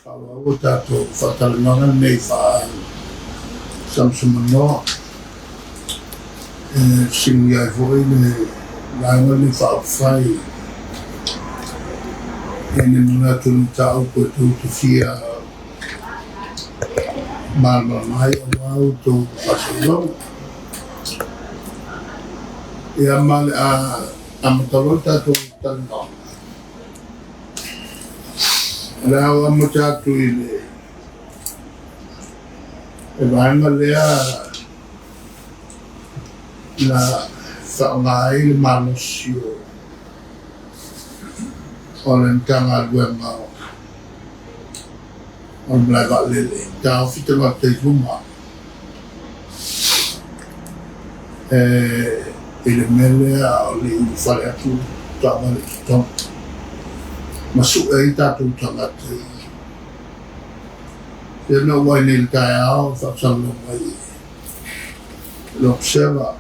Faaauau a tatou faatalanoaga lenei faa-Samasama e fesiligia ai foi le Vaega lenei Faaupufai i ni manatu i le mataupu e tou te fia malamalama ai aua outou faasalalauga. Ia ma o le a amata loa le tatou talanoaga. O le a ou amata atu i le vaega lea na faaaoga ai le malosi o le Matagaluega o le Malae Vaalele e taofi tagata i luma i le mea lea a o le i ulufale atu taavale i totonu ma sue ai tatou tagata i Lea na ou vaai nei i le taeao i faasalalauga i le Observer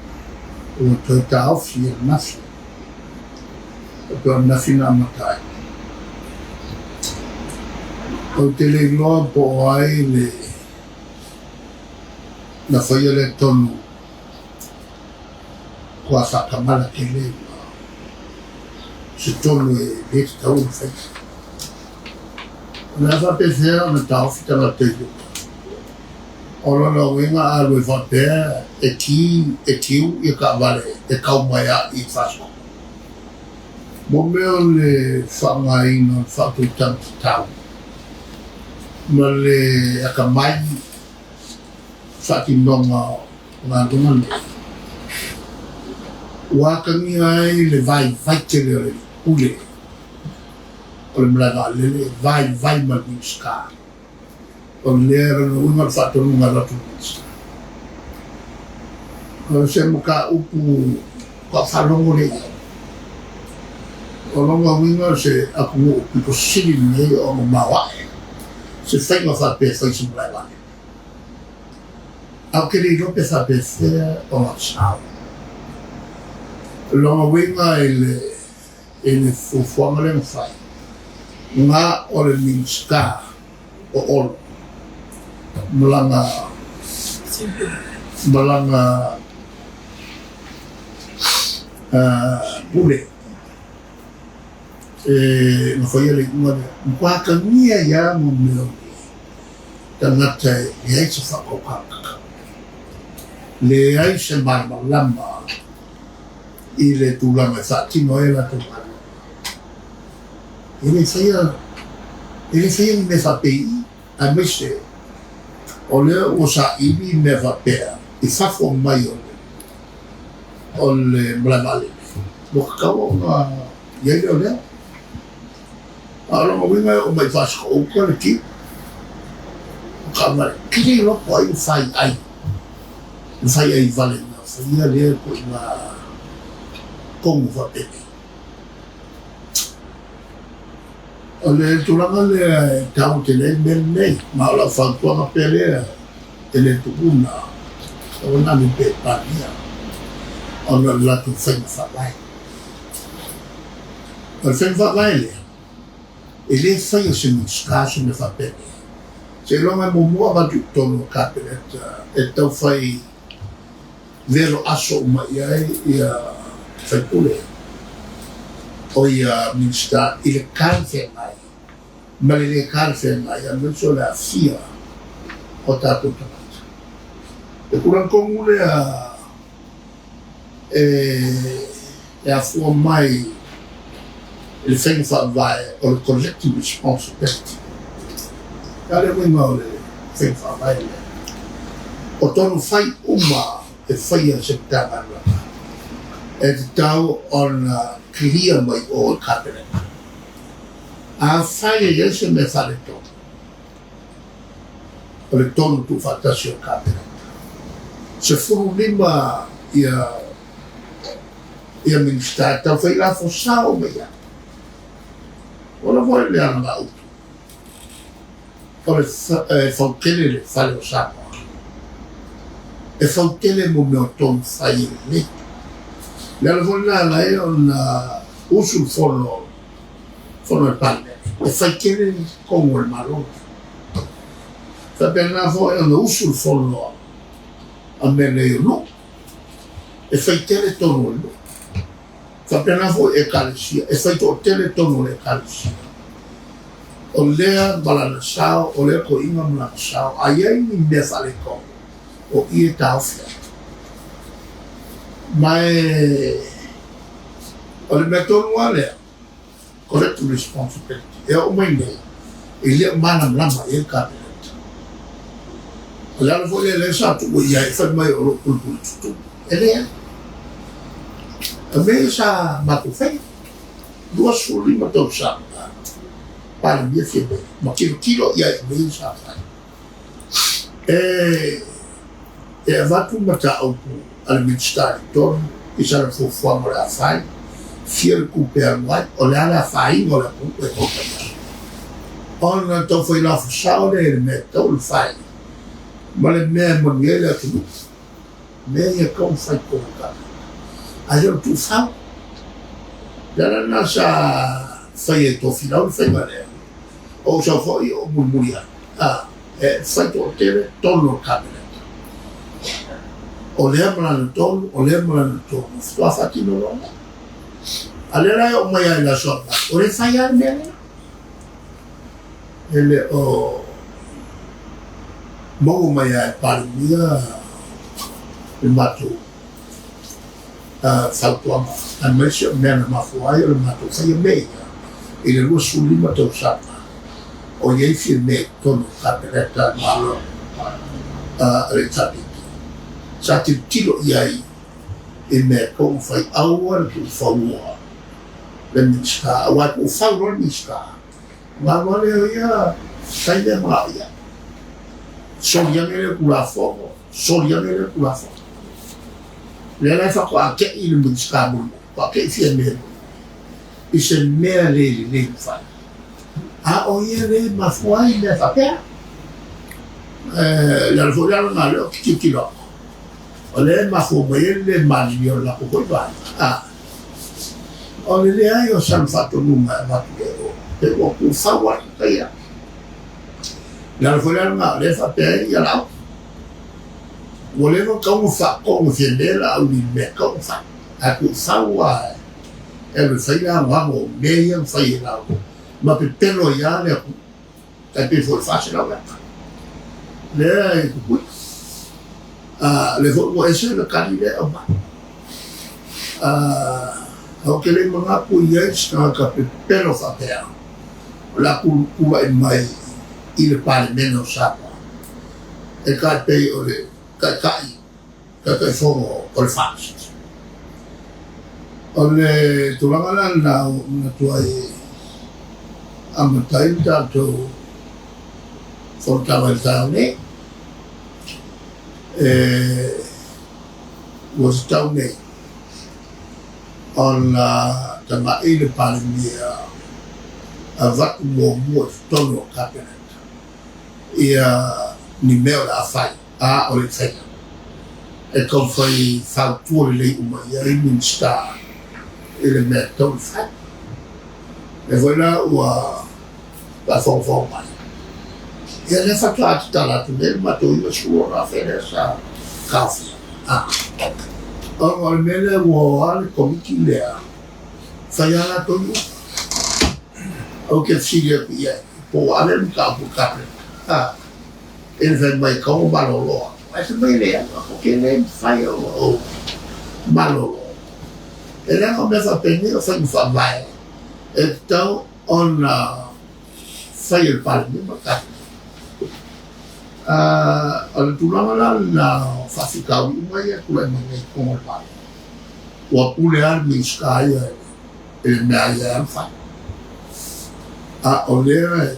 ua toe taofi ananafi. E pei o ananafi na amata ai. Ou te le iloa po o ai le na faia lea tonu ua faatamala tele ma se tonu e le tatau ona faia. O le a faapefea ona taofi tagata i luma? O lona uiga a alu ai faapea e ki e tiu ia taavale e tau mai lava i Fasitoouta. Mo mea o le faaaogaina o le faautautaga tatau ma le atamai faatinoga o galuega nei, ua atagia ai le vaivai tele o le Pule o le malae vaalele, vaivai ma le Minisita. O lea lona uiga o le faatonuga e avatu i le Minisita. O se mataupu faatoa faalogo lea i ai. O lona uiga o se atunuu pito sili lenei ona maoae se faiga faapea e fai i se malae vaalele. Ae ou te le iloa pe faapefea ona sao. O lona uiga i le i le fuafuaga lea na fai, na o le Minisita o Olo ma lana ma lana pule e na faia le iuga lea. Matua atagia ai lava mo mea o le tagata e leai se faatautaga tatau, leai se malamalama i le tulaga e faatino ai a latou galuega. E le faia, e le faia ni mea faapei i i, aemaise o lea ua saili mea faapea i fafo mai o le, o le malae vaalele, ua tatau ona i ai lea o lea. A o lona uiga e oo mai i Fasitoouta le queue o taavale, kili loa po o ai na fai ai, na fai ai vale na faia lea ituaiga tonu faapenei. O le tulaga lea e taua tele ai le mea lenei, ma o lau fautuaga pea lea e le tuuna ona ave pea i Palemia ona o le latou faiga faavae. O le faiga faavae lea, e le faia se Minisita se mea faapenei. Seiloga e muamua avatu i totonu o le Kapeneta e taufai velo aso uma i ai ia sui usufono o ia Minisita i le talafeagai ma le le talafeagai aemaise o le aafia o tatou tagata. O le tulaga tonu lea e afua mai i le faiga faavae o le collective responsibility. O le a le uiga o le faiga faavae lea? O tonu fai uma e faia e se Matagaluega e tatau ona kilia mai o i le Kapeneta. Afai e i ai se mea faaletonu, o le tonu tuufaatasi o le Kapeneta. 15 ia ia Minisita e tau fai lafo sao mai ai. Ua lava foi le alagaupu o le e fautele le fale o Samoa. E fautele mo mea o tonu fai e lelei. Le ala foi lena ala ai ona usu le fono fono a le Palemene e fai tele tonu a le Malo. Faapena foi ona usu le fono a mea nei o nuu, e fai tele tonu o le nuu. Faapena foi ekalesia, e fai toatele tonu o le ekalesia. O lea ma lana sao, o lea toeaina ma lana sao, a i ai ni mea faaletonu, o i e taofi ai. Ma e, o le mea tonu lava lea, collective responsibility, e oo mai nei, e le o malamalama i ai le Kapeneta. O le ala foi lea lea sa tuu i ai e fai mai o lo o pulupulu tutupu. E leai. O mea ia sa matou faia. 25 tausaga Palemia Fiamē ma tilotilo i ai i mea ia sa fai. E e avatu mataupu a le Minisita i totonu i sana fuafuaga o le a fai, fia le tupe e alu ai, o le a le afaina o le atunuu e maua mai ai. Ona tau fai lafo sao lea i le mea e tatau ona fai ma le mea e manuia ai le atunuu. Mea ia e tatau ona fai i totonu o le Kapeneta. Ae le o le tuufau. O le ala lena sa fai ai e Tofilau le faiga lea. O ou sau foi o ou mulimuli ai. A, e fai toatele tonu o le Kapeneta. O lea ma lana tonu, o lea ma lana tonu, faatoa faatino loa lea. A lea la e oo mai lava i le aso ananafi, o lea e fai lava le mea lea. E le o maua mai lava e Palemia le matou fautuaga, aemaise o mea na mafua ai o le matou faia mea ia i le 25 tausaga o i ai Fiamē i totonu o le Kapeneta a le Malo a le HRPP. Sa tilotilo i ai i mea e tatau ona fai, aua le tuufaua le Minisita, aua e tuufau loa le Minisita, ona alu lava lea o ia fai mea e manao i ai. Soli ane lea Tulafono, soli ane lea Tulafono. Lea la e faatoa tei le Minisita mulimuli, faatoa tei Fiamē mulimuli i se mea le lelei na fai. A o ia lea e mafua ai mea faapea. Le ala foi la lena lea ou te tilotilo atu, o lea e mafua mai ai le le malilie o le latou foi vaega. A o le leai o sana faatonuga e avatu i o, pe ua tuufau atu taia. Le ala foi la lena o lea e faapea ai ia Laauli. Ua leva ona tatau ona faatonu e Fiamē Laauli i le mea e tatau ona fai. Ae tuufau lava e alu e fai le anoano o mea ia na fai e Laauli ma pepelo ai lava le atunuu. Tai pei foi o le 400 eka lea e Tutuila. A lea foi ua ese le tali lea e aumai. Ou te le manatu i ai se tagata pepelo faapea o le a tulai mai i le Palemene o Samoa e tai pei o le Taitai, Taitaifono o le FAST. O le tulaga la lena ua ou manatu ai e amata ai le tatou fonotaga i le taeao nei. E ua tatau nei ona tagai le Palemia avatu muamua i totonu o le Kapeneta ia ni mea o le a fai, a o le i faia. E taumafai fautua lelei uma i ai Minisita i le mea e tatau ona fai. Lea foi la ua faafogafoga mai, ia lea faatoa tatala atu nei le matou 96,000 lea sa taofia. A, ona o le mea lea ua o lava le Komiti lea, fai lava latou iuga. Ou te fesili atu i ai, po ua ave le mataupu i le Kapeneta? A, e le fai mai e tatau ona malolo au. Ae fai mai e leai, ou te le mafai ona ou malolo. E leaga o mea faapenei o faiga faavae e tatau ona fai e le Palemia ma le Kapeneta. O le tulaga la lena o faafitauli uma ia e tulai mai nei i totonu o le Malo, ua pule lava le Minisita ia i le mea a ia e alu fai. A o lea e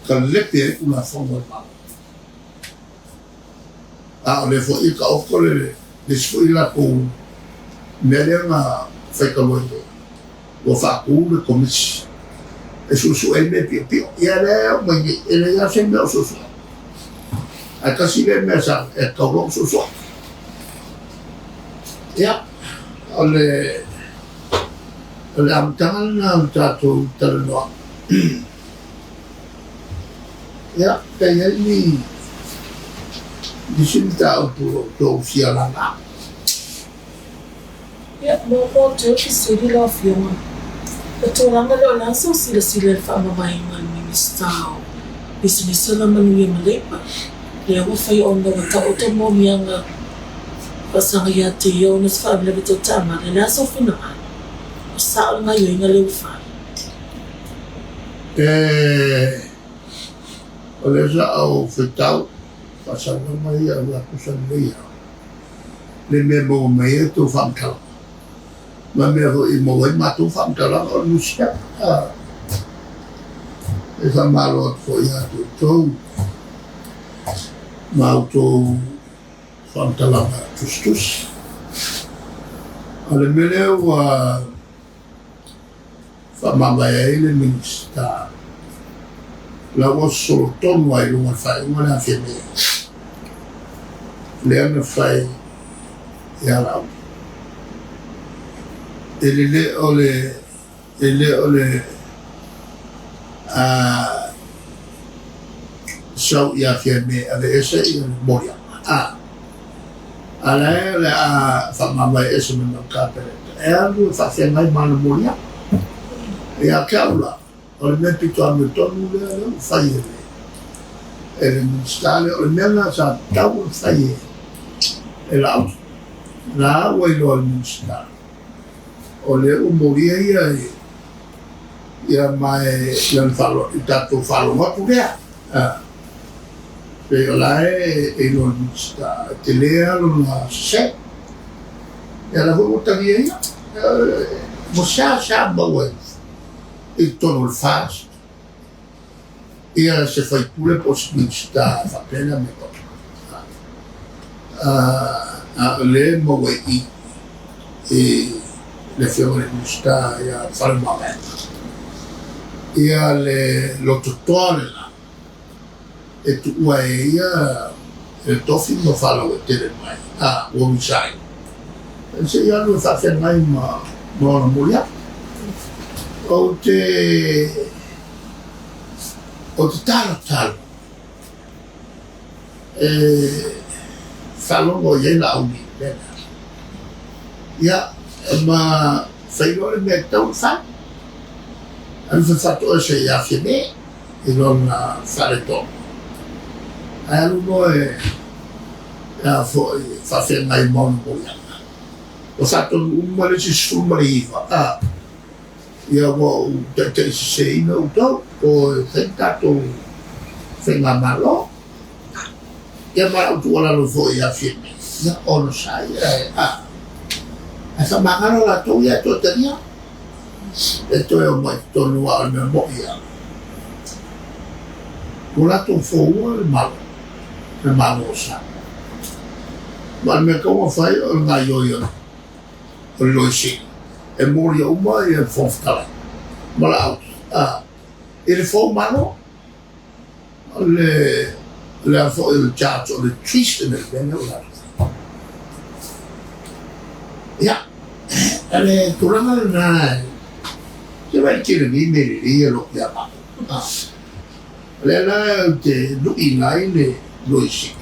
kalepe ai Tulafono a le Malo. A o lea foi e taoto le isi foi latou mea lea na fai talu ai nei, ua faatu le Komisi e suesue ai mea piopio. Ia lea e oo mai nei, e leai lava se mea o suesue. Ae tasi lea mea sa e tatau loa ona suesue. Ia, o le o le amataga lena o le tatou talanoaga. Ia, pe i ai ni Nisi mataupu o lo o outou fia laga. Ia, muamua atu ai le fesili lau Afioga, o tulaga lea o le a sau silasila i le faamavaega a le Minisita o Pisinisi Alamanuia ma Leipa, lea ua fai ona ua taoto moniaga faasaga ia te ia ona se faalavelave tau taavale, o le a sou finagalo? O sao le gaioiga lea ua fai? E, o lea sa ou faitau faasalalauga ia o le tusa lelei lava le mea e maua mai ai outou faamatalaga ma mea foi e maua ai matou faamatalaga o le nusipepa. E faamalo atu foi ia te outou ma outou faamatalaga tusitusi. O le mea lea ua faamavae ai le Minisita la ua sosolo tonu lava i luga o le faaiuga lea a Fiamē lea na fai ia Laauli. E le o le e le o le a sau ia Fiamē e aveese ia le moliaga a a la e o le a faamavae ese mai ma le Kapeneta e alu e faafeagai ma ana moliaga. Ia te au la, o le mea pito amiotonu lea lea ua fai e le e le Minisita lea, o le mea lena sa tatau ona fai e e Laauli. La ua iloa e le Minisita o lea ua molia ia i ia ma e lana faalogo i tatou faalogo atu lea. Pei o la e iloa e le Minisita, e tele lava lona sese. Ia la foi ua talia ia. Ua seasea maua i totonu o le FAST ia se faipule po o se Minisita e faapea le amiotonu. A o lea e maua i i i le Afioga i le Minisita ia Faleomavaega ia le lototoa lena e tuua e ia le tofi ma faalauaitele mai a ua resign se i alu e faafeagai ma ona moliaga. Ou te ou te talotalo e faalogo i ai Laauli i le mea lea. Ia, ma fai loa le mea e tatau ona fai. Alu faatoese ia Fiamē i lona faaletonu. Ae alu loa e a foi faafeagai ma ona moliaga. Ua faatonu uma le isi 19, a ia ua ou taitaiseseina outou o e fai le tatou faigamalo. Ia ma lau tuualalo foi ia Fiamē, ia onosai ae a ae faamagalo latou ia e toe talia e toe omai i totonu aua o le mea moni lava ua latou foua le Malo, le Malo o Samoa. Ma o le mea tatau ona fai o le gaoioi o le Loia Sili e molia uma le Fofoga Fetalai ma Laauli a i le fou Malo. O le le a foi o le charge o le treason le mea lea ua latou faia. Ia, o le tulaga lena se vaai tele nei mea lelei ia lo'u ia matou. O lea la ou te lu'iina ai le Loia Sili,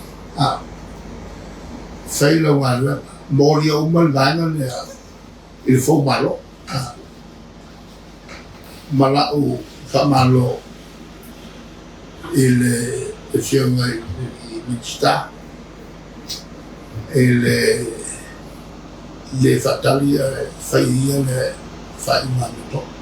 fai lau galuega, molia uma le vaega lea i le fou Malo ma la'u faamalo i le Afioga i le Minisita i le le faatali ae fai e ia le faaiuga amiotonu.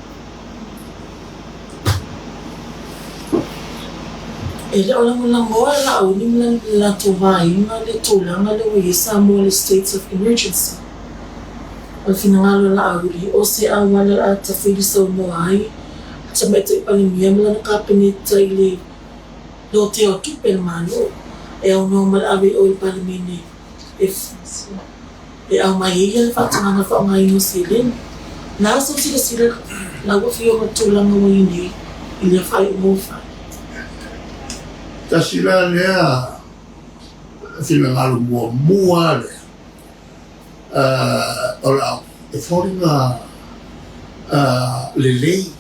E le o lagolagoa e Laauli ma le latou vaaiga le tulaga lea ua i ai Samoa i le States of Emergency. O le finagalo a Laauli, o se auala o le a tafili saunoa ai le Tamaitai Palemia ma lana Kapeneta i le lotea o tupe a le Malo e aunoa ma le ave i o i le Palemene e aumai ai ia le faatagaga o le faaaogaina o seleni. Na sau silasila lau Afioga i le tulaga ua i ai nei i lea faaiuga ua fai. Tasi la lea finagalo muamua lea o lau e foliga lelei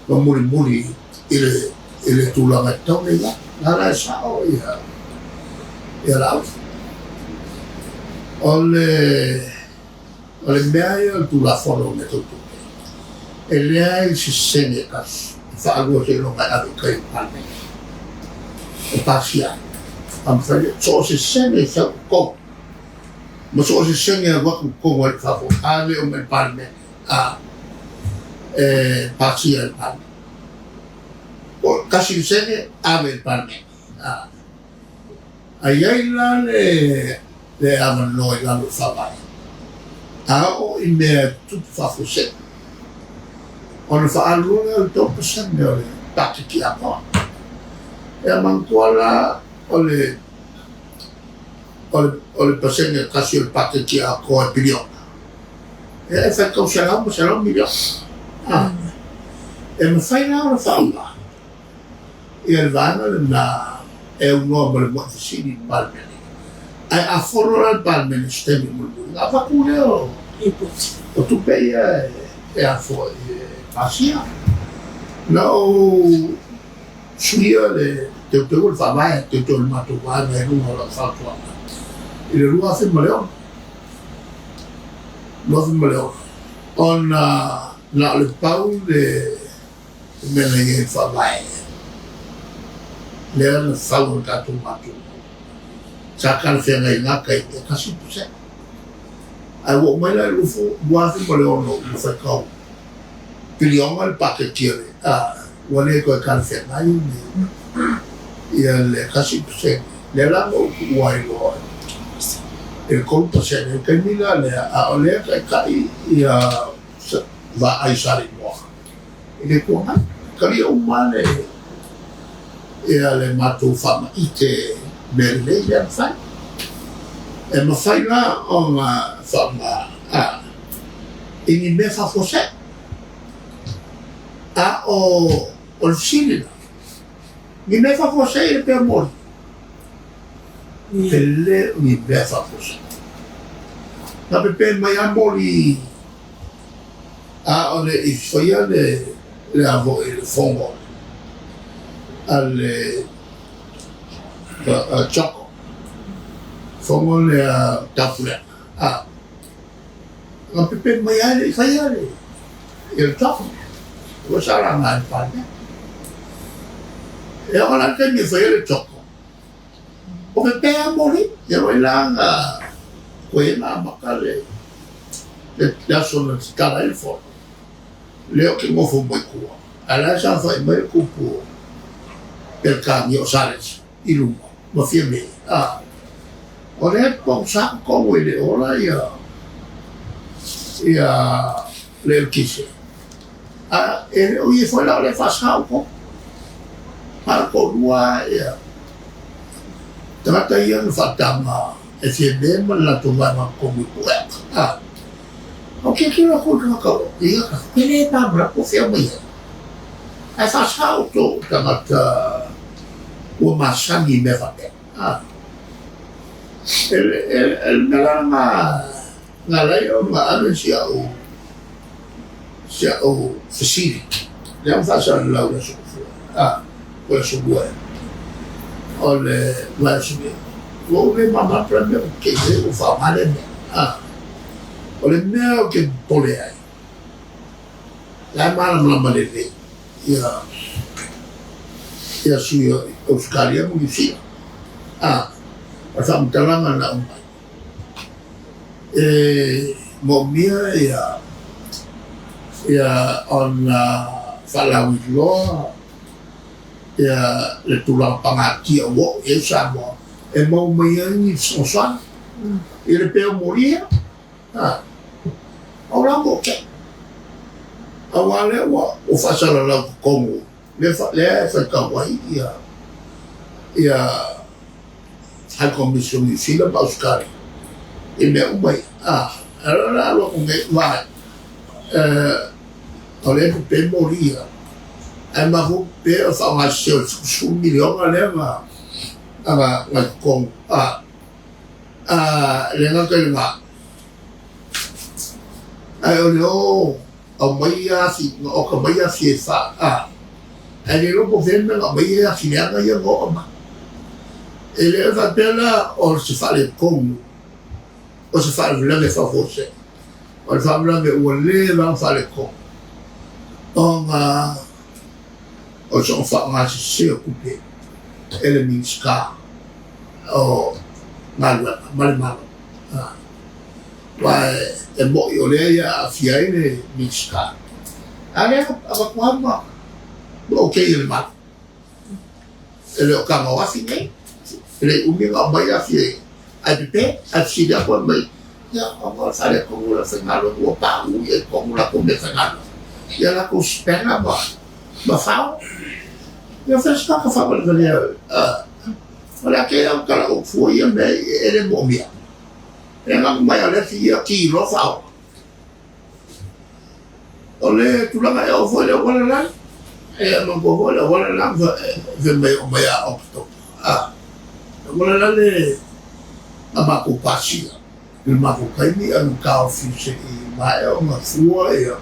ma mulimuli i le tulaga e tatau ona i ai. Na la e sao Ia Laauli. O le o le mea ia o le Tulafono o mea tau tupe, e leai se sene e tasi e faalua seiloga e ave i tai i le Palemene e pasia ai. A mafai lea, so o se sene e sau i totonu ma so o se sene e alu atu i totonu ai i fafo, ave uma i le Palemene a e pasia e le Palemene. Po o tasi le sene, ave i le Palemene. A A i ai la le le avanoa i lalo o le Faavae, a oo i mea e tutupu faafuasei, ona faaalu loa lea o le 3% o le paketi atoa. Ia manatua la o le o le o le pasene e tasi o le paketi atoa e piliona. Ia e faitau selau ma selau miliona. A, e mafai la ona faaaoga Ia le vaega lena e aunoa ma le moe fesili i le Palemene. Ae a fono la le Palemene i se taimi mulimuli, ona avatu lea o o tupe ia e a foi e pasia. Na ou suia le teuteuga o le Faavae, teuteu o le matou vaega i luga o lau fautuaga i le 2006. 2006 ona na o le pau le le mea na i ai i le Faavae lea na fau e o tatou matua, sa talafeagai i na taimi e 1%. Ae ua oo mai la i le 2006 ua faitau piliona le paketi a le a ua le toe talafeagai le ia le 1%. Lea la na ou tuua ai loa i le 3%. I le taimi la lea a o lea e taitai ia Vaai Saleimoa i le Itu Agai. Talia uma le ia le matou faamaite mea lelei lea na fai. E mafai la ona faaaoga a i ni mea faafuasei. A o o le fesili la, ni mea faafuasei le pea moli? E le o ni mea faafuasei. Na pepe mai lava moli A o le i faia le le a foi le fono a le a CHOGM, fono lea Taupulega, a na pepe mai lava e le i faia le ia le CHOGM, ua sa laga e le Palemene. E oo la i le taimi e faia le CHOGM, o pepe lava moli, ia wai la na koe na amata le le aso na tatala ai le fono, lea ou te nofo mai tua, ae la e saofai mai le tupu o Peretania o Sales i luma ma Fiamē, a o lea e pogisa totonu e le ola ia ia le eletise, a e le o ia foi la o lea e faasa outou. Na o le toalua ia tagata ia na faataga e Fiamē ma le latou vaega totonu i Pueata, a o tilotilo atu le tagata o ia e le malamalama po o fea mai ai. Ae faasa outou tagata ua masani i mea faapea. A e le mea la lena na ala ai ona ave si au si au fesili lea ua faasalalau i le aso Gafua, a po o le aso Lua ea o le vaiaso nei. Ua ou le malamalama po o le a le mea ua kei ai ua faaaoga lea mea. A o le mea ou te popole ai, la e malamalama lelei ia ia sui o Ausetalia ma Niu Sila. A o le faamatalaga na aumai, e moomia ia ia ona faalauiloa ia le tulaga pagatia ua oo i ai Samoa e maua mai ai ni fesoasoani i le pea o moli ia. A o la ua ok. Aua lea ua faasalalau i totonu, lea e faitau ai ia ia High Commission o Niu Sila ma Ausetalia i mea uma ia. A, a o le a alu atu nei, vaai, o lea e pepe moli ia, ae mafaufau pe o le faaaoga sese o le 70 miliona lea na na i totonu, a, a le gata i lena, ae o le o aumai afi, na oka mai afi e fa, a, ae le iloa po o fea le mea na aumai ai afi leaga ia na oo mai. E le faapea la o se faaletonu o se faalavelave faafuasei. O le faalavelave ua leva ona faaletonu ona o soona faaaogasese o tupe e le Minisita o Galuega ma le Malo. Aua e moni o lea e aafia ai le Minisita, a o lea na avatu lava ma okay e le Malo. E le o tagoafi nei, e le i umi ona aumai afi e ae pepe, ae fesili atu fai mai, ia ona o le faaletonu o le aufaigaluega ua pauu i totonu latou meafaigaluega, ia latou spanner ma fao. Ia fai se tagata faavalevalea, o le a tele au tala ou fua ia mea e le moomia. E agaga mai a le afi ia ki loa faaola. O le tulaga e oo foi i le auala la, e manatua foi le auala la fai mai e oo mai ia Oketopa. Le auala la le na matou pasia i le matou taimi a na taofi se i maea ona fua ia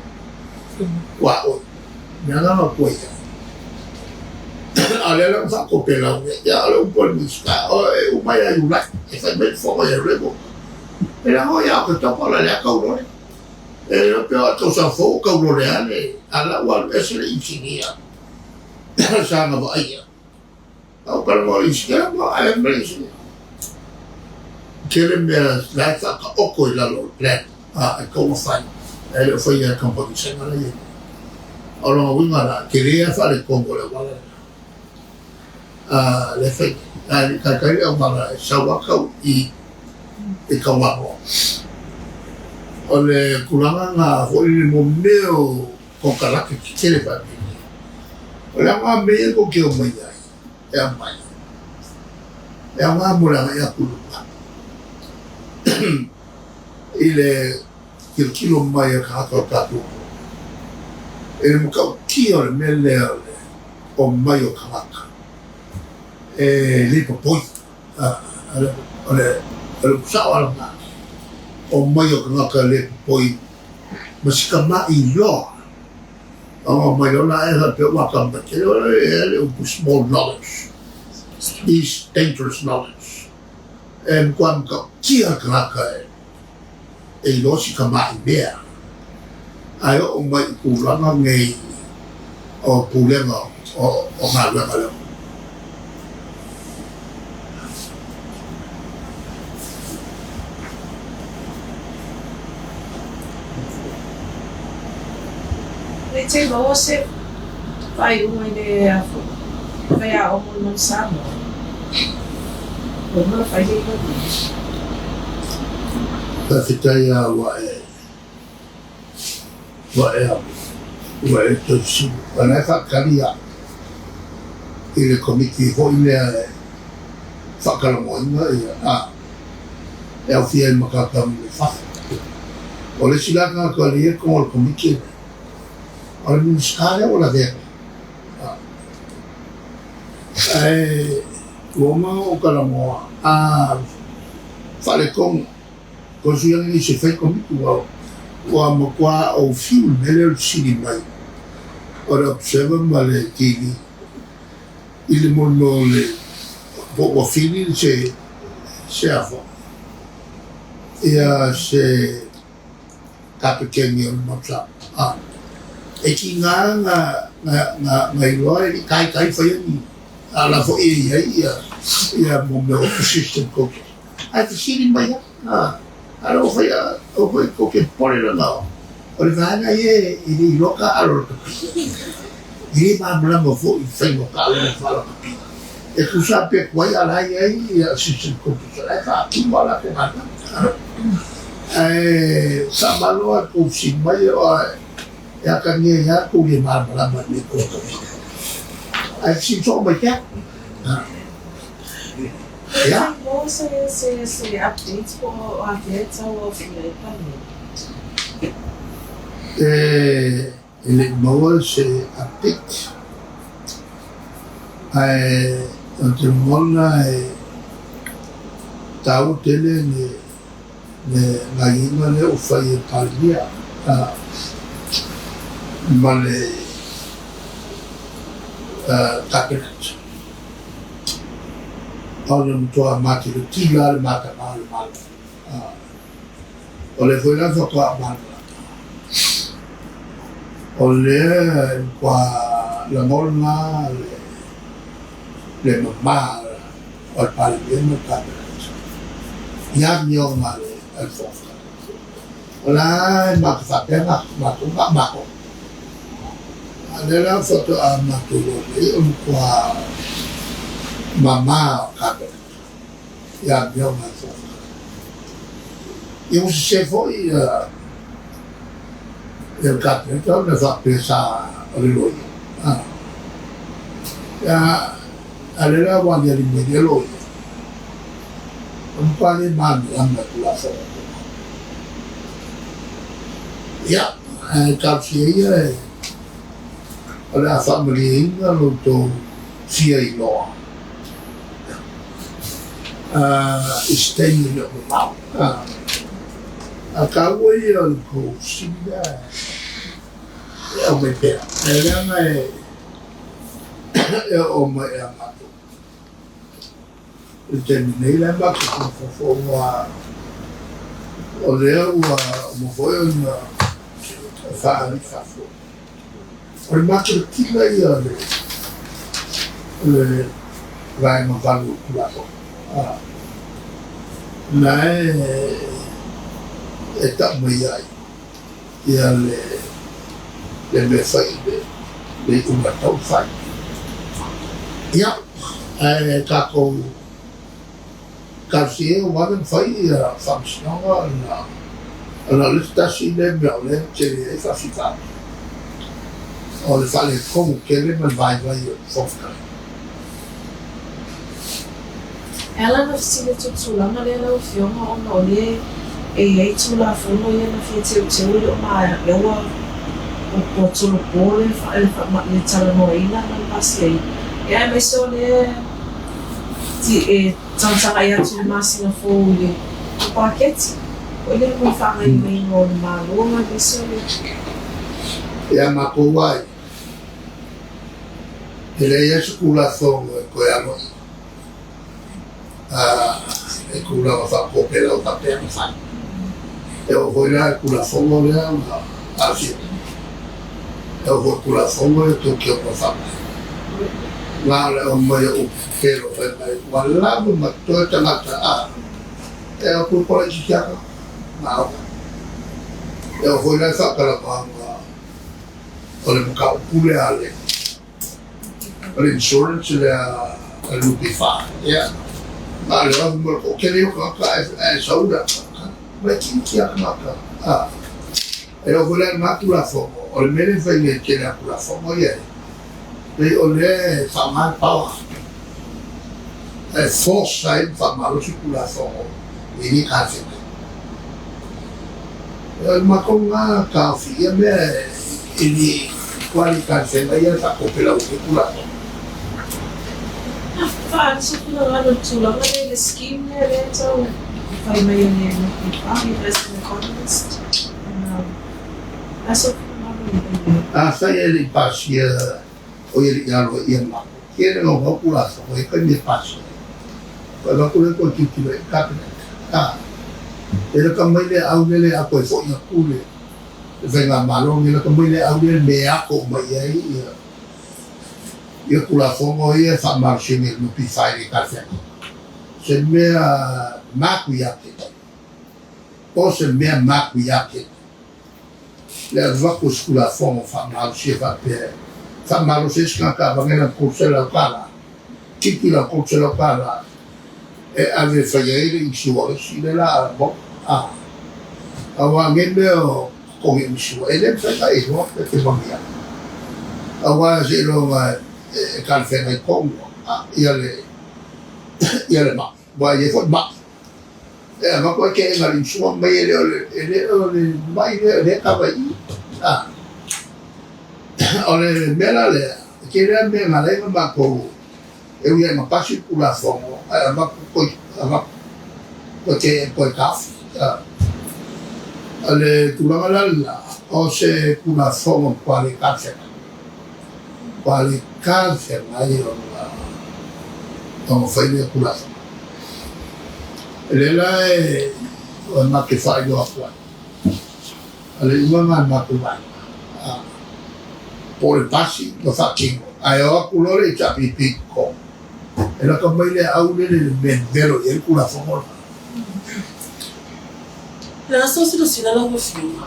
tuaoi. O le agaga o tua i ai. A o lea la ua faatopelau nei, ia o le upu a le Minisita, e uma ia Iulai, e fai mai le fono ia Iulai. E leaga ia Oketopa o le a taulole. E le iloa pe o le tausaga fou o taulole lava le ala ua alu ese le inisinia sa na vaaia. A o talanoa i le inisinia, ae ma le inisinia. Tele mea la e faataoto i lalo o le plan e tatau ona fai, ae le o faia e le kamupani Saina la e i ai nei. O lona uiga la, tele lava faaletonu o le auala lena lea e fai nei. Ae le i taitai le auala e sau lava tau i i Kauaʻi. O le tulaga lena foi lele mo mea o konekarate tetele faapena. O le aoga mea ia tou te omai ai e aumai, e aoga mo le agai atu i luma i le tilotilo mai a tagata o le tatou atunuu i le matautia o le mea lea o le omai o tagata e le popoi. O le upu sao lava lena, omai o tagata e le popoi ma si tama'i loa. Ona omai loa la e faapea ua atamamai tele, e i ai le upu small knowledge is dangerous knowledge. E matua matautia le tagata e iloa si tama'i mea, ae oo mai i tulaga nei o pulega o galuega lea. Le te maua se faaiuga i le faiaoga o le Manu Samoa. Ua uma ona fai le iloiloga. Faafetai lava ua e ua e ua e tausili. O lena e faatali au i le Komiti foi lea e faatalanoaina ia a e aofia ai ma tagata mai fafo. O le isi la tagata lea e i totonu o le Komiti lenei, o le Minisita lea ua lavea nei. Ae ua uma ona ou talanoa, a faaletonu toe sui ane nisi e fai Komiti ua matua ou fiu i le mea lea o le fesili mai o le Observer ma le TV i le mea o le po ua fili se se afa ia se kapeteni o le Maota. E tiga na iloa e le i taitai faia ni a la foi e i ai ia ia mo mea o persistent coaches. Ae fesili mai lava, a o lea ua fai aua foi tou te popole leaga o le vaega ia e le iloa taaalo a lakapi. E le malamalama foi i le faiga o taaloga faalakapi. E tusa pe tuai a o la e i ai ia assistant coaches o la e faatino a latou galuega. Ae faamalo lava i le tou fesili mai e atagia ai lava le tou le malamalama i mea tou lakapi. Ae fesili soo mai pea. Ia. Mo se se se update po o afea e tauaofia ai Palemene? E le i maua se update, ae ou te lagona e taua tele le gaoioiga lea ua fai e Palemia ma le Cabinet. O le matua matilatila le mataga o le Malo. O lea foi la faatoa malamalama. O lea e matua lagona le mama o le Palemia ma le Kapeneta i amioga a le Fofoga Fetalai. O la e matou faapea matou na o matou. A o lea la faatoa matou iloa nei o le matua mama o le Kapeneta i amioga a le Fofoga Fetalai. Ia ua sese foi ia le Kapeneta ona faapea sa o le loia. Ia, a o lea la ua aliali mai lea loia, o le matua le malamalama i Tulafono Tumau. Ia, ae talosia ia e o le a faamalieina lo outou fia iloa i se taimi e le o mamao. A taua ia o le tou fesili lea e aumai pea, ae leaga e oo mai ia matou i le taimi nei, la e matou mafaufau aua o lea ua uma foi ona faaali fafo. O le makilatila ia o le Vaega 8 o le Tulafono, na e tau mai ai ia le mea fai i le iuga tau fai. Ia, ae tatou talosia ia ua ave ona fai ia faamasinoga ona o le isi tasi lea mea o lea e tele ai faafitauli, o le faaletonu tele ma le vaivai o le Fofoga Fetalai. E ala ona fesili atu i le tulaga lea lau Afioga ona o lea e i ai Tulafono ia na fia teuteu e le o maea lea ua ua tolopo le le talanoaina ma le pasiaina ia aemaise o lea e tagatagai atu i le masina fou i le paketi foi lea mo le faagaoioiga o le Malo aemaise o le Ia matou ai, e leai lava se Tulafono e toe aloaia i tulaga faakopelau faapea na fai. E oo foi la i le Tulafono lea na aafia mai, e oo foi i le Tulafono lea teuteuga faavae, na o le aumai o upu pepelo fai mai ua lava ma toe tagata a e o atu e pola itiiti atu na o. E oo foi la i le faatalanoaga o le mataupu lea a le o le insurance lea a le NPF, ia, na o le o atu mo le toatele ia o tagata ae sau le ma itiiti lava tagata. A, e oo foi la i lena Tulafono, o le mea lea e fai nei e tele a Tulafono ia e pei o lea e faaaoga le power e force ai ma faamalosi Tulafono i le talafeagai. O le matou lena taofi ia mea e le matua le talafeagai ia le faatopelau i Tulafono. A faaali se finagalo i le tulaga lea i le scheme lea lea e tau fai mai e le NPF, as an economist, o le a sou finagalo i le. Afai e le i pasia o ia le i aloaia matou, tele naunau Tulafono ia taimi e pasia ai. Toe avatu lea toe tilotilo i ai le Kapeneta. A, e lata mai le au lea le ato e foi atu le Faigamalo lenei, lata mai le au lea le mea e ato uma i ai ia ia Tulafono ia e faamalosia nei e le NPF i le talafeagai. Se mea matuia tele, o se mea matuia tele le avatu o se Tulafono faamalosia faapea e faamalosi ai se tagata avane lana $300, tipi lana $300 e ave e fai ai le insurance lea la a maua. A, aua nei mea o totogi insurance, e le mafai ona e iloa pe te manuia. Aua seiloga e talafeagai tonu ia le ia le mai, aua e i ai foi mai. E avatu ai keena le insua mai e le o le e le o le mai lea lea e kava i i. A, o le mea la lea, e tele lava mea na ala ai ona matou e ui lava ina pasi le Tulafono ae avatu toe avatu toe te toe taofi. A, o le tulaga la lena, o se Tulafono matua le talafeagai, matua le talafeagai ona ona fai lea Tulafono. Lea la e o e matou faailoa atu ai, a le iuga lena a le matou vaega, po o le pasi ma faatino, ae o atu loa le HRPP i totonu, e lata mai le au lele i le mea e velo i ai le Tulafono lena. O le aso silasila lau Afioga,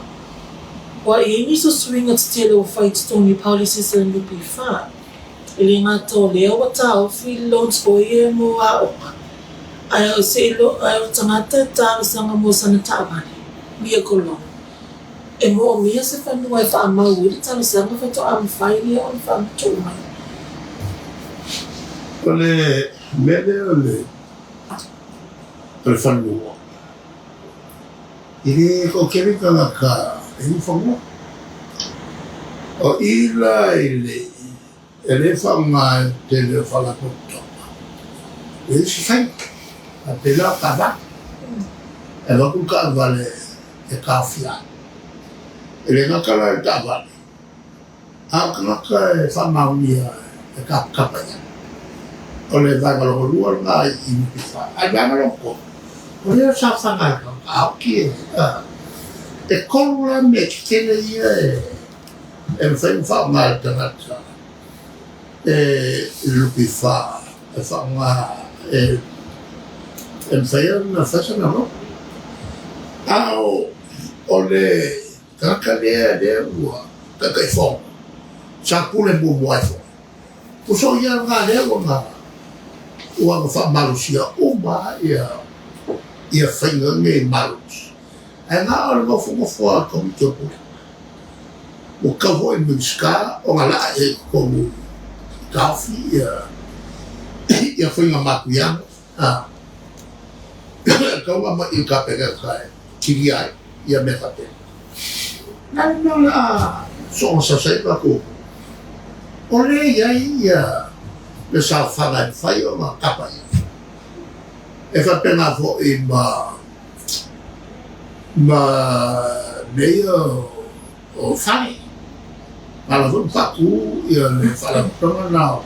ua i ai nisi o suiga tetele ua fai i totonu i policies a le NPF. E le gata o lea ua taofi le loans o ia mo aoga, ae o se ae o le tagata e talosaga mo sana taavale, vehicle loan, e moomia se fanua e faamau ai le talosaga faatoa mafai lea ona faamatuu mai. O le mea lea o le o le fanua, e le toatele tagata e i fanua. O i la i le e le faaaoga e le tele o faalapotopotoga, e leai se faiga, a pēlā o taavale. E avatu le taavale e taofia ai. E le gata la i le taavale, A o tagata e faamaonia e tapatapa i ai. O le vaega lona lua lena i NPF. A o le vaega lona tolu, o lea sa fana e tagata aoki e, e tolu la mea tetele ia e mafai ona faaaoga e le tagata e i le NPF e faaaoga e e mafai ona fai sana loan. A o le Tagata lea lea ua Taitaifono sa pule muamua ai foi. Ua soia lena lea ua na ua na faamalosia uma ia ia faiga nei malosi. Ae na o le nofonofo a le Komiti o Pulega. Ua tatau foi i le Minisita ona laa i ai i totonu i taofi ia ia faiga matuiaga. A tatau ona aumai i le Kapeneta e kilia ai ia mea faapena. Na le mea o le a soona sasa ai tatou, o lea e i ai ia le saofaga e mafai ona tapa i ai. E faapena foi ma ma mea ia o fale. Na ala foi ona faatu ia le faalapotopotoga lena o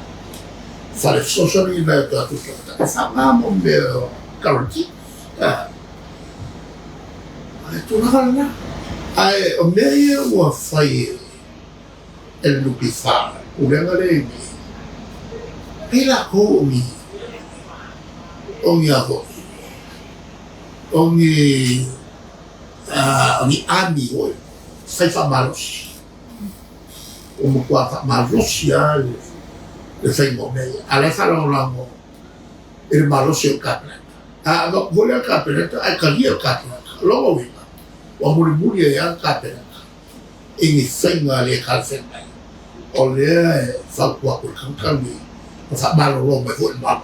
fale fesoasoani i nai o tatou tagata e faaaoga mo mea o guarantee. O le tulaga lena. Ae o mea ia ua fai e le NPF, pulega lea i nei, pei latou o ni o ni a foi, o ni o ni army foi fai faamalosi. Ua matua faamalosi lava le faiga o mea ia. A o la e faalagolago i le malosi o le Kapeneta. A avatu foi lea i le Kapeneta ae talia e le Kapeneta, o lona uiga, ua mulimuli ai lava le Kapeneta i ni faiga le talafeagai. O lea e fautua atu i le tagata lenei, na faamalolo mai foi i le Malo.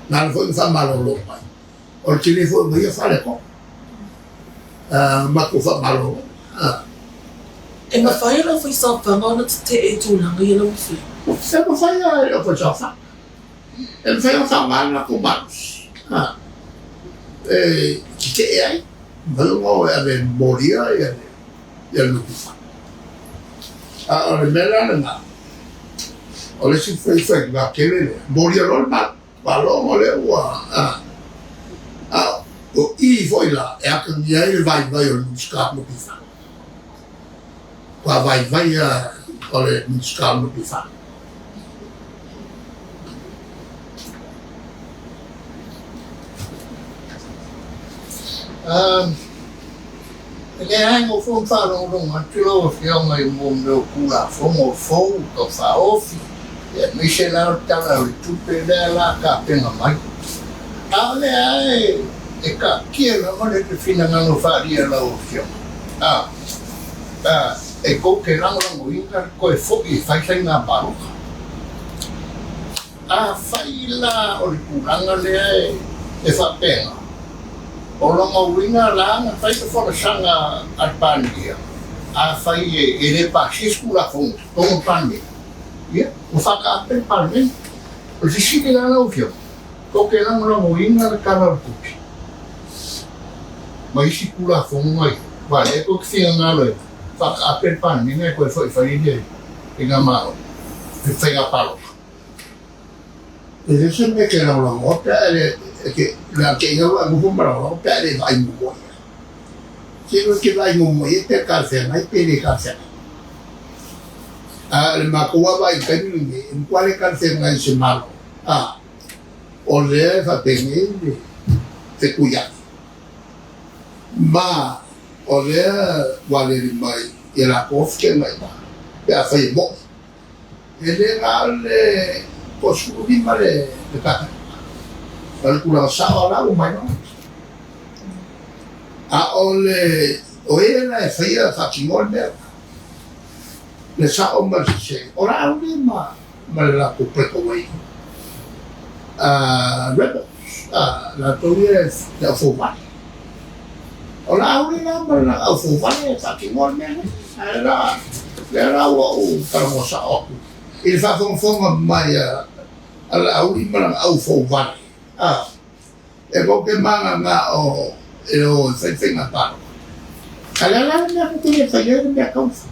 Na ala foi ona faamalolo mai, O le tele foi o ia faaletonu. Matou faamalolo. E mafai e le aufaisaofaga ona tetee i tulaga ia lau Afioga? E mafai lava e le aufaisaofaga. E mafai ona faaaoga le latou malosi e tetee ai, mafai ona o e ave e molia ia le lotoifale. A o le mea la lena, o le isi faiga tele lea, molia loa le malo. Faalogo lea ua a o i foi la e atagia ai le vaivai o le Minisita o NPF. Ua vaivai a o le Minisita o NPF. E leai gofua ma faalogologo atu lau Afioga i mea o Tulafono fou Tau Faaofi, aemaise la o le Tala o le Tupe lea la a tapena mai. A o lea lava e taatia lava le finagalo faaalia lau Afioga, a, a, e tou te lagolagoina le toe foi e fai faiga palota. Afai la o le tulaga lea e faapena, o lona uiga la na fai le folasaga a le Palemia, afai e le pasia se Tulafono i totonu o le Palemene, ia, ua faataape le Palemene. O le fesili la lau Afioga, tou te lagolagoina le Tala o le Tupe ma isi Tulafono na i ai, aua o lea tou te finagalo e faataape le Palemene ae toe foi e fai le faiga palota. E le se mea e te lagolago pe a e ke, le a ke ia ua nofo ma lagolago pe a le vaai muamua i ai. Se e te vaai muamua i ai pe talafeagai pe le talafeagai. A o le matou lava vaai i le taimi lenei, e matua le talafeagai i se Malo, a o lea e faapenei le fetuiai. Ma o lea ua aliali mai i a latou fetuiaiga pe afai e mo'i. E le na o le toa-15 le Kapeneta. O le tulaga sao lava la ua mailoa. A o le o e la e faia faatinoa le mea lena, le sao ma le sese, o Laauli ma ma le latou breakaway rebels, latou ia le aufouvale. O Laauli la ma lana aufouvale e faatinoa le mea lea. Ae la, lea la ua ou talanoa sao atu i le faafogafoga mai a Laauli ma lana aufouvale, e tou te mananao e o e fai faiga palota. A o le a la le mea tou te le faia ai le mea tau fai?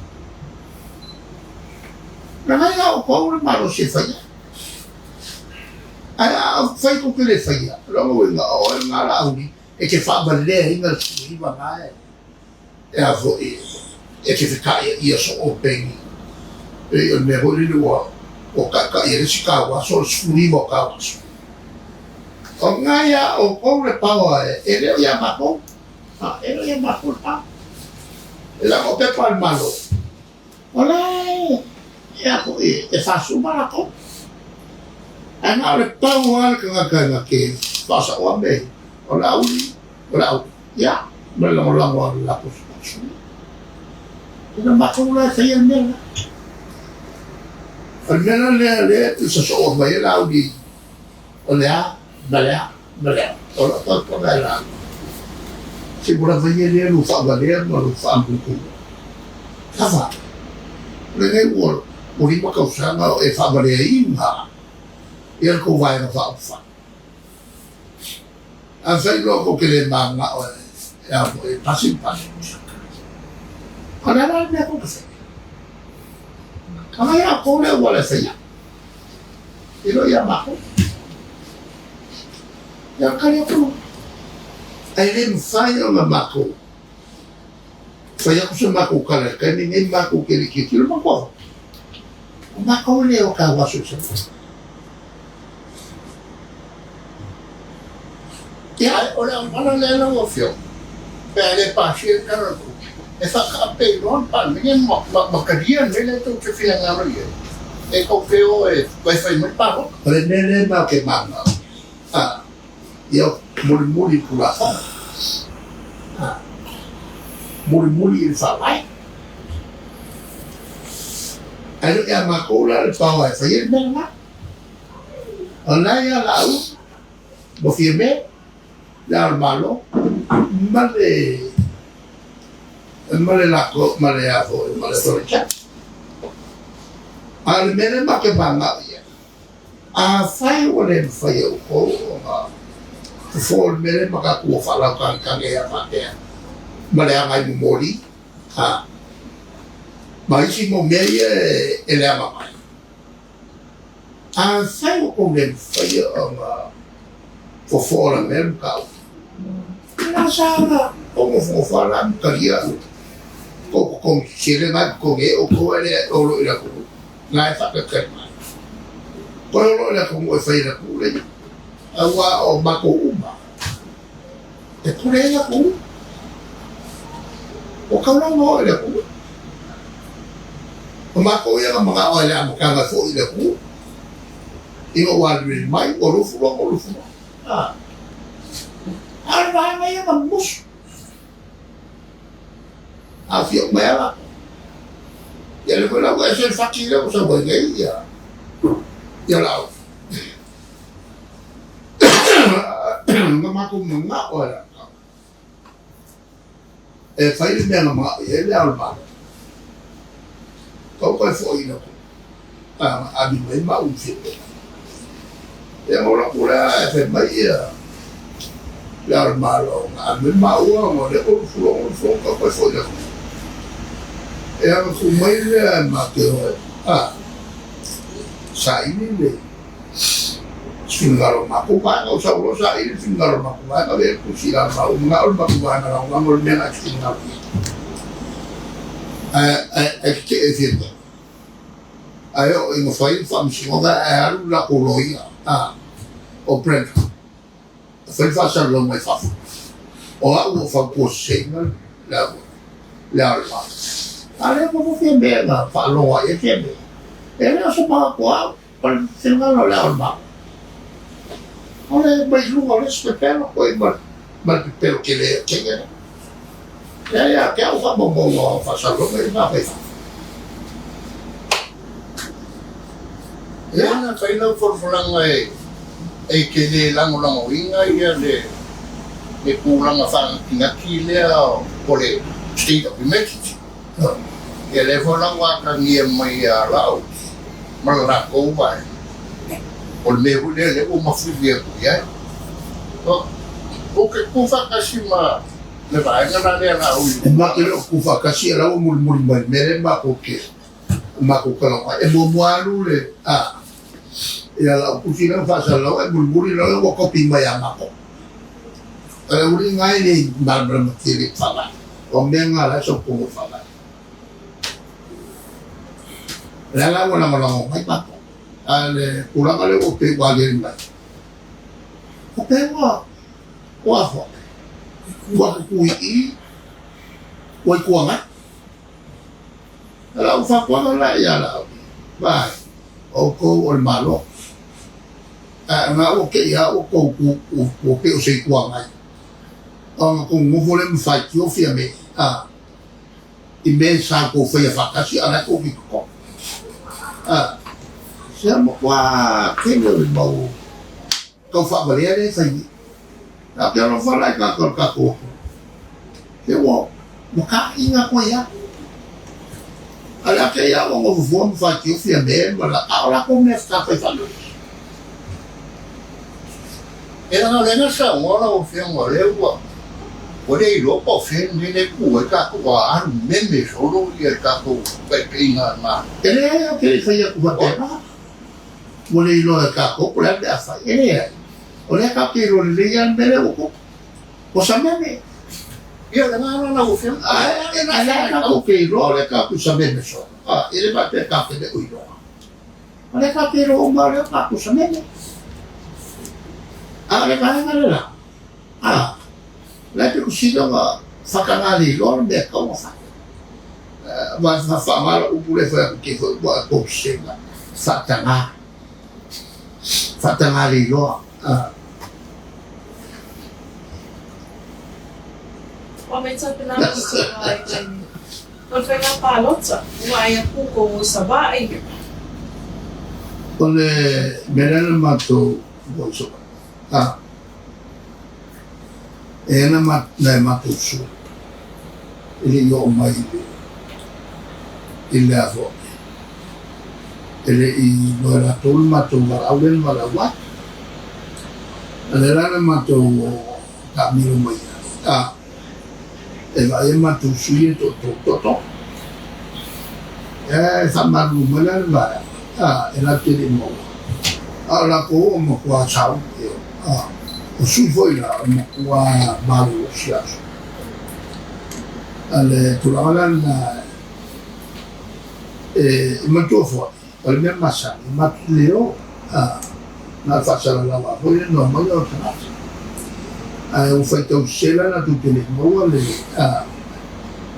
Leaga e ia outou le malosi e fai ai. Ae a fai tou te le faia, o lona uiga o oe lena Laauli e te faavaleaina le 19 na e a foi e te fetaʻiaʻia soo pei pei o le mea foi lele ua ua taʻitaʻi e le isi tauaso o le 19 o tauaso. O lena iā outou le power e le o iā matou. A, e le o iā matou le power. E leaga o pepa a le Malo, o la e e a foi e faasuma latou. Ae na o le pau lava le tagata e na te faasaoa mea ia, o le auli, o le auli. Ia, ma le lagolago a le latou sui. Ina matou la e faia le mea lena. O le mea la lea lea e sosoo mai ai le auli o le a, ma le a, ma le a. O lau fautuaga e la, se ua lava ia lea lou faavalea ma lou faamumu. Kava, o lenei ua 5 tausaga o e faavaleaina ia le tou Vaega Faaupufai. Afai loa tou te le mananao e a foi e pasi le pasi. O le a la le mea tou te faia? Agai a outou le auala e faia ai. E le o ia matou. Ia tali atu. Ae le mafai ona matou fai atu se matou tala i le taimi lenei matou te le i tilotilo matou. O matou le o tauaso i se Ia, o le auala lea lau Afioga, pe a le pasia le Tala o le Tupe, e faataape loa le Palemene ma talia le mea lea tou te finagalo i ai, e tou te o e toe fai mai le palota. O le mea lea matou te manao a, ia mulimuli i le Tulafono, a, mulimuli i le Faavae. Ae le o ia matou la le power e fai ai le mea lena. O lena ia Laauli ma Fiame, Le Ao o le Malo, ma le ma le latou ma le a foi ma le Authority. A o le mea lea matou te manao i ai, afai ua le mafai e outou ona fofo le mea lea ma tatou ua faalautagitagi ai lava faapea ma le agai momoli, a ma isi mau mea ia e leaga mai. Afai ua tou le mafaia ona fofo la mea le mataupu, e sa ona tou nofonofo lava la ma talia tou totogi tetele na e totogi ai outou ae le o loa i le atunuu na e faatalitali mai. Toe o loa i le atunuu e fai e le atunuu le iu, aua o matou uma e pule ai le atunuu. Ua taulaga oe i le atunuu. O matou ia na manao ai i le amataga e foi i le atunuu. Ina ua aliali mai, ua lufu loa, ua lufu loa. A o le vaega ia na musu. Aofia uma ai lava latou. Ia lea foi la ua ese le fati lea ua sau ai nei ia, ia Laauli. Na matou manao e latou e fai le mea na manao i ai le Ao o le Malo. Tau toe foi i le atunuu, ave mai maʻu i Fiamē. Ia ona ou alu atu lea ae fai mai ia le Ao o le Malo, na ave mai maua ona o lea ua lufu loa, lufu loa, tau toe foi i le atunuu. Ia ona tu mai lea ma te o e saili le Finagalo o le matou vaega, ua sau loa saili le finagalo o le matou vaega, avea le tusi i lalo ma ua manao le matou vaega lagolago i le mea na e te finagalo i ai. Ae, ae, ae tetee e fia mea. Ae oo ina fai le faamasinoga ae alu le latou loia, a, o Brenda, e fai le faasalalauga mai fafo. O au ua ou fautua seseina le au, le Ao o le Malo. A lea ua fia mea na faalogo ai e fia mea. E le o se manatu o au, o le finagalo o le Ao o le Malo. O le mai luga o le isi pepelo, koe ma, ma le pepelo tele o Kenya lea. Leai ia te au faamaumauga o faasalalauga ia na fai fafo. Ia na fai lau folafolaga e e te le lagolagoina ia le le tulaga faanatinati lea o le state of emergency. Ia lea foi la ua atagia mai ia lau ma le latou vaega. O le mea foi lea lea ua mafuli atu i ai. Ou te tu faatasi ma le vaega la lea la ui. E matou te le o tu faatasi a la ua mulimuli mai le mea lea matou te matou talanoa ai. E muamua alu le a ia lau tusi lea ua faasalalau ae mulimuli loa ua kopi mai ia matou. O le uliga e le malamalama tele i le faavae. O mea na la e sau tonu o le faavae. O lea la ua lagolago mai matou. A o le tulaga lea ua pei ua aliali mai, o pei ua ua foi, ua tutu i i, ua Itu Agai. O lau fautuaga la ia Laauli, vaai, o outou o le Malo. Ae na ua te i lava ua tou tu ua pei o se Itu Agai. Ona tou nonofo lea ma faitio Fiame, a, i mea sa outou faia faatasi a o la e tou te i totonu. A, se matua tele o le mau tau faavalea lea e fai nei. Ou te alofa la i tagata o le tatou atunuu. Se ua ua taaiga atu ai lava. A o le a te i lava ua nofo fua ma faitio Fiame ma la, a o latou mea sa fai faatasi. E leaga o lea na saunoa lau Afioga o lea ua ua le iloa po o fea le mea lea e tu ai tatou a alu meme solo ia le tatou taitaiga a le Malo. E leai, ou te le i fai atu faapena. Ua le iloa e tatou po o le a le mea a fai. E leai. O lea tatou te iloa lelei lava le mea lea ua tupu. Ua sameme. Ia, o le agaga lena lau Afioga. Ae o lea tatou te iloa o lea tatou te sameme solo. E le faapea tatou te le o iloa. O lea tatou te iloa uma o lea ua tatou sameme. A o le vaega le la, a, o la e pito sili ona faataga le iloa le mea e tatau ona fai. Ma faaaoga lau upu lea e fai atu te foi ua tou sega, faataga, faataga le iloa. Ua maitau pena ma se ai taimi. O le faiga palota, ua ai aku ko Savaii. O le mea lea na matou o i Savaii, a, e ana nai a matou sui e le i oo mai i le, i le a foi, e le i iloa e latou le matou valaau lea na valaau ai. A lea la na matou taamilo mai ai, a, e vaai a matou sui e toatolu, toatolu. E faamalulu mai la le vaega, a, e latou te le i maua. A o latou o matua sau, a, o sui foi la, o matua malolosi lava sui. A le tulaga la lena, e manatua foi, o le mea masani, matou te le o, a, na o le faasalalau lava foi le noa mai o tagata. Ae ua faitau sese la latou te le i maua le, a,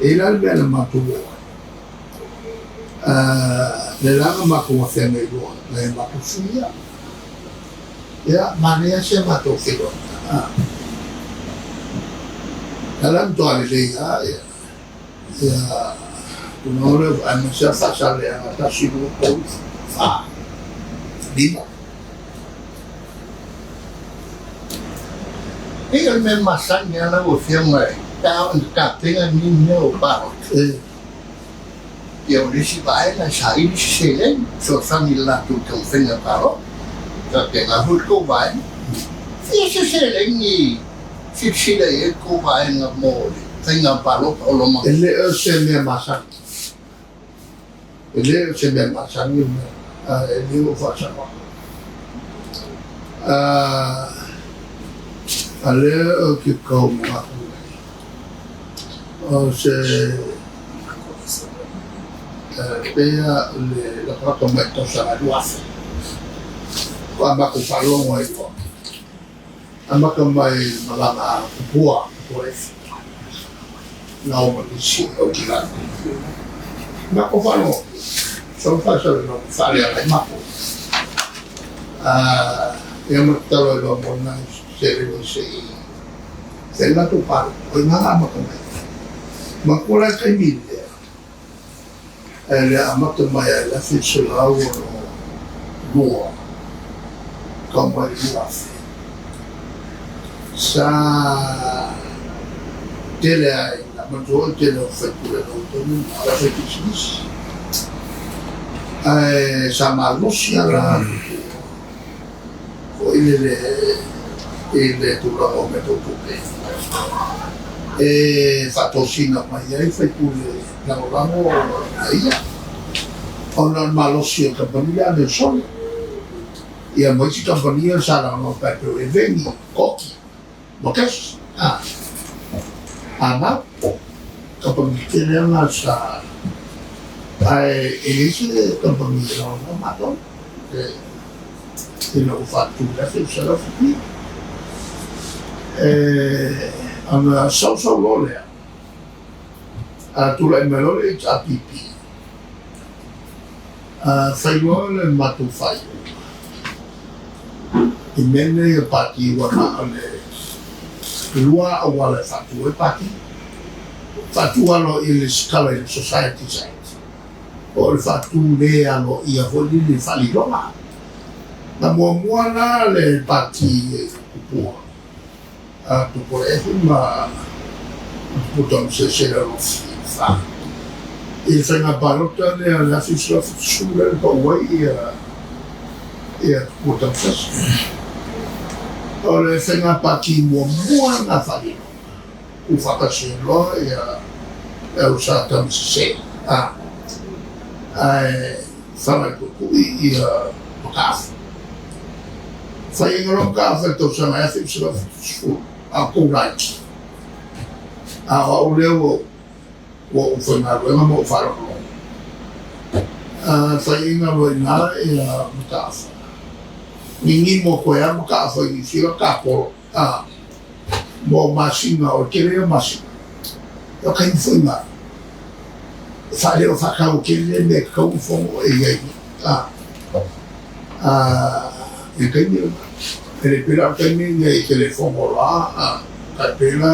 e i ai la le mea na matou o ai, a, le la na matou afea nei loa, nai a matou sui ia. Ia, manaia si a matou feiloaiga, a. O le a la matua lelei lava, ia, ia, tulaga lea ua aemaise lava Faasaleleaga 1, 2, 3, 4, 5. Pei o le mea masani lava lau Afioga pe a oo ina tapena ni mea o palota. Ia o le isi vaega e saili se seleni, fesoasoani i le latou taumafaiga palota. E faapena foi le tou vaega. Fia se seleni silasila i ai le tou vaega mo le faiga palota o loma. E le o se mea masani. E le o se mea masani le mea, a e le ua faasao. A lea ou te tau manatu nei, o se pei lava o le latalata mai i le tausaga e 2000, faatoa matou faalogo ai loa, amata mai i le malaga a Tupua, Tupua Efi, na o ma nisi o Aukilani. Matou faalogo, solo faasalalauga faaleaga ai matou. Ia ma tatalo ai loa mo nai seleni se i fai le latou palota. O i ina na amata mai ai. Manatua la i le taimi lea, ae le amata mai ai i le 1962 tau mai i le 2000, sa tele ai ina manatua foi le tele o faipule o lou taimi lena, o le aufaipisinisi. Ae sa malosi lava la foi lele i le tulaga o mea tau tupe e faatosina mai ai faipule lagolago ia ia, ona o le malosi o le kamupani lea a Nelsone ia ma isi kamupani ia sa lagolago e pei o Eveni, Koki, Mokesi, a mau kamupani tetele lava na sa ae e leai se kamupani e lagolago matou ina ua faatu i le 1979. Ona sausau loa lea, a tulai mai loa le HRPP, fai loa le matou faaiuga i mea nei o pati ua na o le lua auala e faatu ai pati. Faatu aloaia i le lesitala i le Societies Act, po o le faatu le aloaia foi lele i le faaliloga. Na muamua la le pati Tupua, a Tupuaehu ma Tupua Tamasese Alofi fa i le faiga palota lea o le 1970 lea na pau ai ia Tupua Tamasese. O le faiga pati muamua na faaliloga, tuufaatasi ai loa ia le au Sa Tamasese, ae fala i Tuitui ia Mataafa. Faiaina loa Mataafa i le tausaga e 1970, a o tou laiti. A o au lea ua ou faigaluega ma ou faalogologo. Faiaina loa i ina ia Mataafa. Gigimo atu ai lava Mataafa i Niu Sila tapolo mo masina, o le tele ia o masina. O taimi foi na e faaleo faataua tele le mea e tatau ona fono e i ai i le taimi lena. E le pei la o le taimi lenei e telefono loa, tai pei la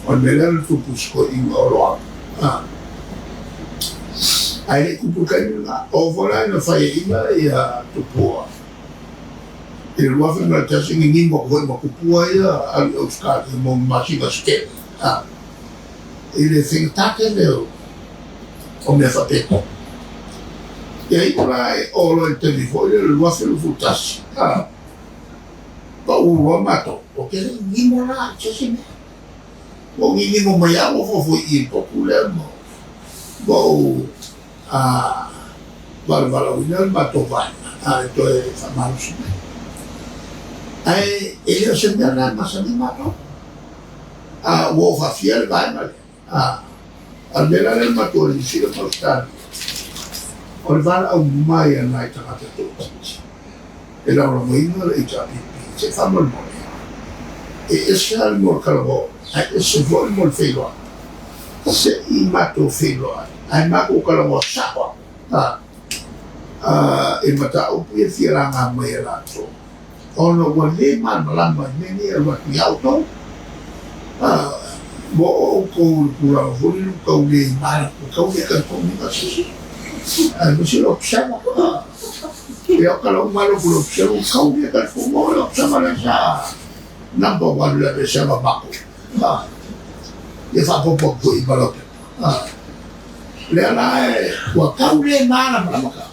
o le mea lea na tupu i si toeaina o Loau. Ae le i tupu i le taimi lena. Oo foi la ina faiaina ia Tupua i le 2001, gigimo atu foi ma Tupua ia alu i Ausetalia mo masina se tele i le faigata tele o mea faapena. Ia iu la e oo loa i le taimi foi lea o le 2021, pau loa matou, ou te le i gigimo la i se isi mea. Ua ou gigimo mai lava ua fuafua i i le potu lea ma ou valavalauina le matou vaega e toe faamalosi mai. Ae e le o se mea la e masani matou. Ua ou faafia le vaega lea. A o le mea la lea na matou ai i Niu Sila ma Ausetalia, o le valaau mai a nai tagata toaitiiti e lagolagoina le HRPP se i faamolemole. E ese lava le mea o le talanoa ae ese foi le mea o le feiloai. Se i matou feiloai ae matou talanoa sao atu i mataupu ia e fia laga mai e latou ona ua le malamalama i mea nei e alu atu ia outou. Ua oo outou i le tulaga foi lele ua tau le ua tau le talitonuina se isi, aemaise le observer. Ia o tala uma lava o le observer, ua tau le talitonu o le observer lea sa number one le aveesea ma matou. Ia faaopoopo atu foi ma lau pepa. Lea la ua tau le malamalama tagata.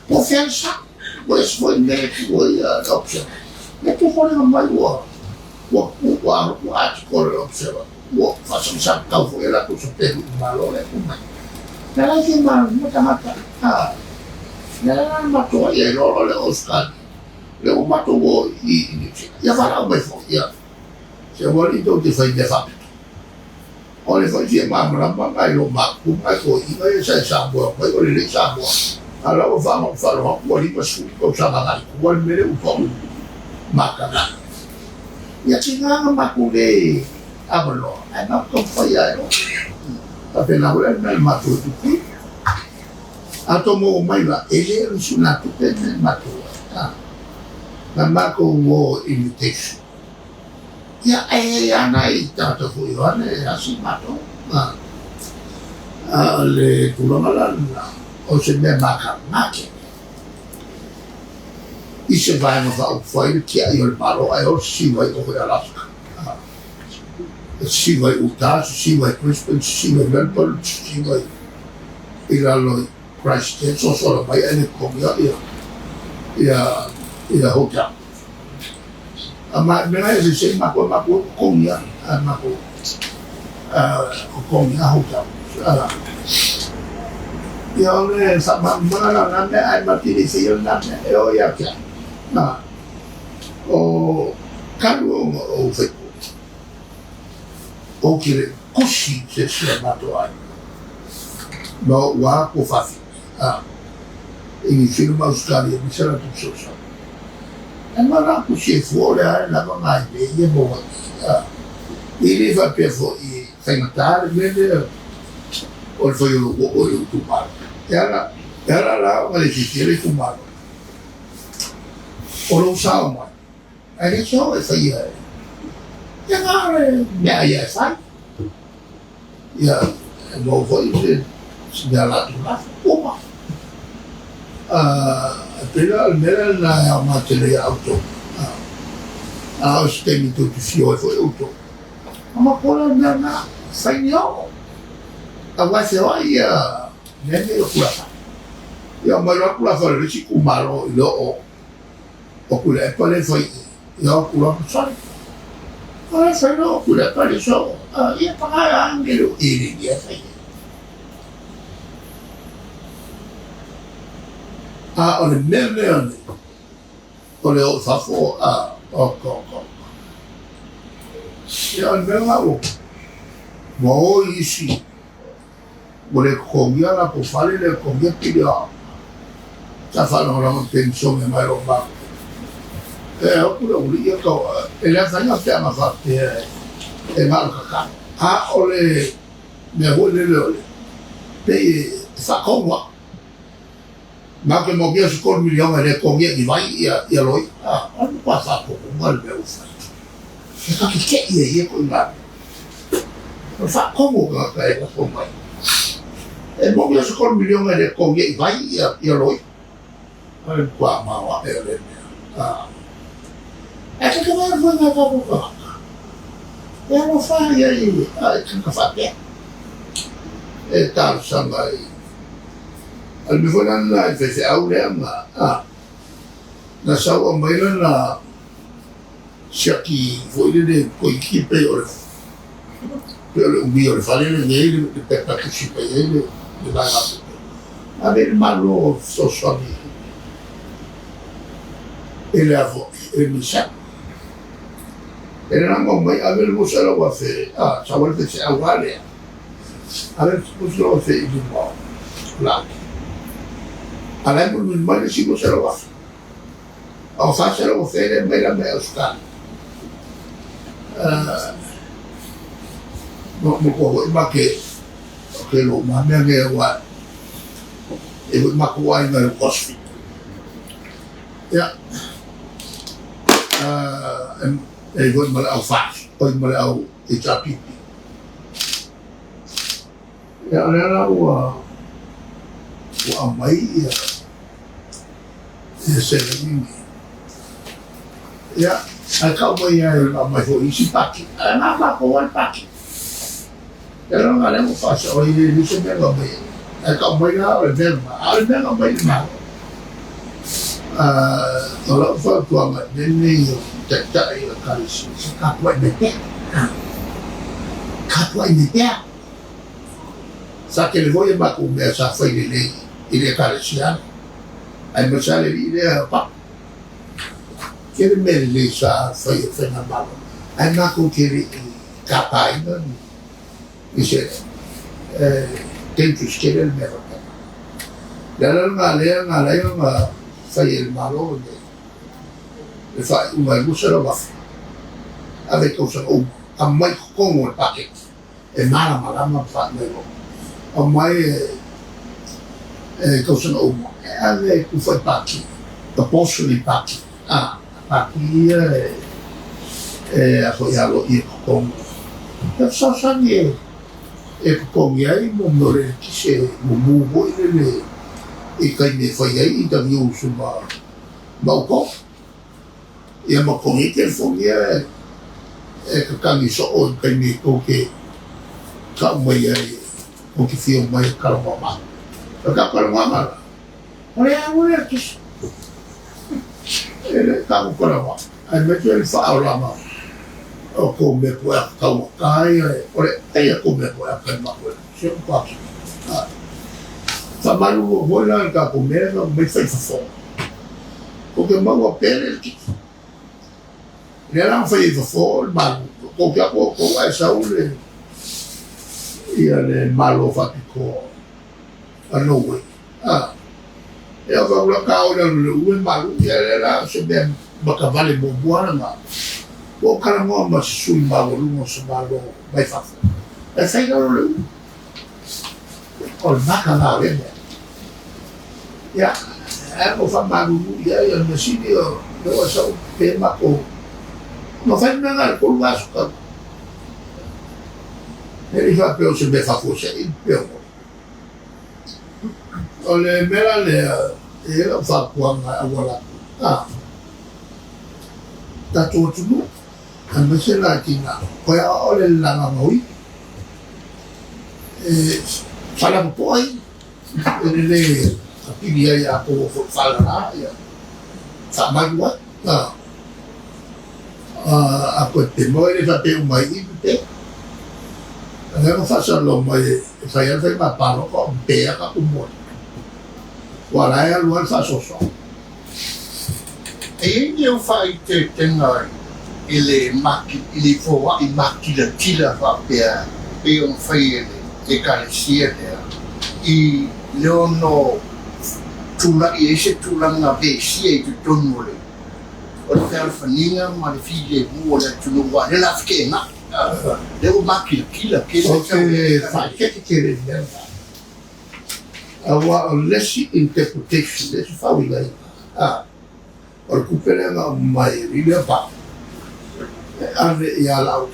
Po o fea le sao, ua ese foi le mea e tuu ai le observer. Ia tu foliga mai ua ua ua ua article le observer, ua faasagasag tau foi e latou sapelu i le Malo lea e tu mai. Lea la e fia malamalama tagata. Lea la na matou ai ai loa le Ausetalia. Lea ua matou o i Niu Sila, ia valaau mai foi, ia, se aua alii tou te fai mea faapito. O le foi fia malamalama nai lo matou nai toeaiina ia sa i Samoa e omai o lelei Samoa, a o la ua faalogo atu ua 50 tausaga agai i tua le mea lea ua pau mataga. Ia tiga na matou le avanoa ae matou taumafai lava e o. Faapena foi la le mea na matou i Tutuila. A tou maua mai la, e le o le suinatupe le mea na matou ai, na matou o invitation. Ia, ae i ai lava nai tagata foi o ana e asi matou. A o le tulaga la lena, o se mea matamate i se Vaega Faaupufai le tiai o le Malo ae o le sisiva i o i Alaska, e sisiva i uta, sisiva i Brisbane, sisiva i Melbourne, sisiva i lalo i Christchurch, sosola mai ae le totogia ia hotel. A ma mea e se matou matou totogi a matou totogi a hotel. Ia o le faamalamalamaga la o na mea ae matou te le i faia lena mea e oo ia te au. O talu ona ou faipule, ou te le tusi i se isi o matou aiga ma ou a tuafafine i Niu Sila ma Ausetalia aemaise latou fesoasoani. E ma la tusi e fua o le a e lava nai mea ia maua i. E le faapea foi e faigata le mea lea o le fai o lou oo i lou itumalo. E ala, e ala la ona le fiafia le itumalo o lou sao mai, ae le sao e faia e ia na o le mea ia e fai. Ia, e maua foi se se mea latou lafo, uma. E pei la o le mea lea lena e aoga tele ia outou. A o se taimi tou te fio ai foi outou. A matou la le mea lena, fai ni oo. Aua e feoai ia mea nei o Tulafono. Ia omai loa Tulafono a le isi itumalo i lo o o Tuilaepa lea e fai i i, ia o atu loa ma sole. O le fai loa o Tuilaepa le soo, ia paga e a nge le o e le ia fai. A o le mea lea o le o i fafo, a o ko ko. Ia o le mea la ua ua o i isi ua le totogia latou fale, le totogia pili o aoga. Sa faalagolago i penisione mai lou malo. E o atu le aualii ia tau, e le afaina pe ana faapea e na o le tatalo. A o le mea foi lele o le pei e faatonu lava. Matou te maumia se $3 miliona e le totogia ni vai ia loia. A, o le matua faatonuga le mea ua fai. E ta te tei ai ia ituaiga mea. O le faatonu o tagata e lafo mai. E moni o se $3 miliona e le totogia i vai ia loia. O le matua maoae o lea mea. Ae ta te vaai foi i nai tatou tagata, e alofa i ai i tagata faapea. E talosaga i a le mea foi lena i le faifeau lea na sau aumai lana siaki foi lele toeitiiti pei o le pei o le umi o le fale lenei le pepa e tusi mai ai le vaegatupe. Ave i le Malo fesoasoani i le a foi i le misela. E le lago mai ave le $200,000 a sau ai le faifeau lava lea. Ave le $200,000 i luma o Laauli. A la e mulimuli mai le isi $200,000. O $400,000 lea mai la mai Ausetalia. Ma tua foi ma ke o ke lo ma mea nei aua e foi matou aiga i le Gosford. Ia, e foi ma le au FAST, oi ma le au HRPP. Ia, o lea la ua aumai ia seleni nei. Ia, ae tau mai lava e aumai foi isi pati. Ae na matou lava le pati. Ia leaga lea ua faasao ai e leai se mea na aumai ai. Ae tau mai la o le mea lena, a o le mea na aumai i le Malo. O lau fautuaga i mea nei o taitai o Ekalesia, se tapuai mai pea. Tapuai mai pea. Sa tele foi a matou mea sa fai lelei i le Ekalesia aemaise lava le alii lea o Papa. Tele mea lelei sa fai e le Faigamalo, ae matou te le i tapaina ni seleni. E dangerous tele le mea faapena. O le ala lena lea na ala ai ona fai e le Malo lenei le faaiuga e $200,000 ave i tausaga uma, aumai i totonu o le paketi e malamalama ma faaiu ai loa. Aumai e tausaga uma e ave e tufa i pati, proportionally pati, a pati ia e a foi aloaia i totonu. E fesoasoani e totogi ai mo mea o le eletise mumu foi lele i taimi e fai ai interviews ma outou. Ia ma totogi ai telefoni ia e tatagi soo i taimi e tou te tau mai ai tou te fia omai e talanoa mai. O le tatou talanoaga la, o le alu le eletise. E le tatou talanoaga, aemaise le faaolaga o tou mea po e taugata ia, o le ai a tou mea po e ata i matou eletise ma pasi. Faamalulu foi la i le tatou mea na omai fai fafo. Tou te maua pea le eletise. Lea la na fai ai fafo le Malo, tou te atu outou ae sau le ia le Malo faapitoa a Norway. A, e o fau la ta o i lalo le ue malu, ia lea la o se mea matavale muamua lena. Ua ou talanoa ma se sui maualuga o se Malo mai fafo, ae fai i lalo le ue. O le maka lena o lea mea. Ia, ae ua faamalulu i ai, o le mea sili o lea ua sau pe matou. Na fai le mea lena i le 3 aso talu. E le i faapea o se mea faafuasei pe o. O le mea la lea, e i ai lau fautuaga e auala atu, a, tatou atunuu, aemaise la i tina, toe aoao le lagaga e faalapopoa ai, e lelei e tapili ai a outou o foi faalala, ia faamalu ai. A toe pemo e le faapea uma ai i pe. A lea na faasalalau mai e fai ai le faiga palota o pea tatou moli. Ua la e alu ai le faasoasoa. E i ai ni au faaeteetega i le i le foai matilatila faapea pei ona fai e le Ekalesia lea i le ono tulai ai se tulaga vesia i totonu o le o le fealofaniga ma le filemu o le atunuu, aua o lea o le a feteenai, lea ua matilatila tele. Ou te faaeteete tele i le mea lena. Aua o le isi interpretation, le isi faauigaina, a, o le tupe lea na aumai e William Barr e ave ia Laauli.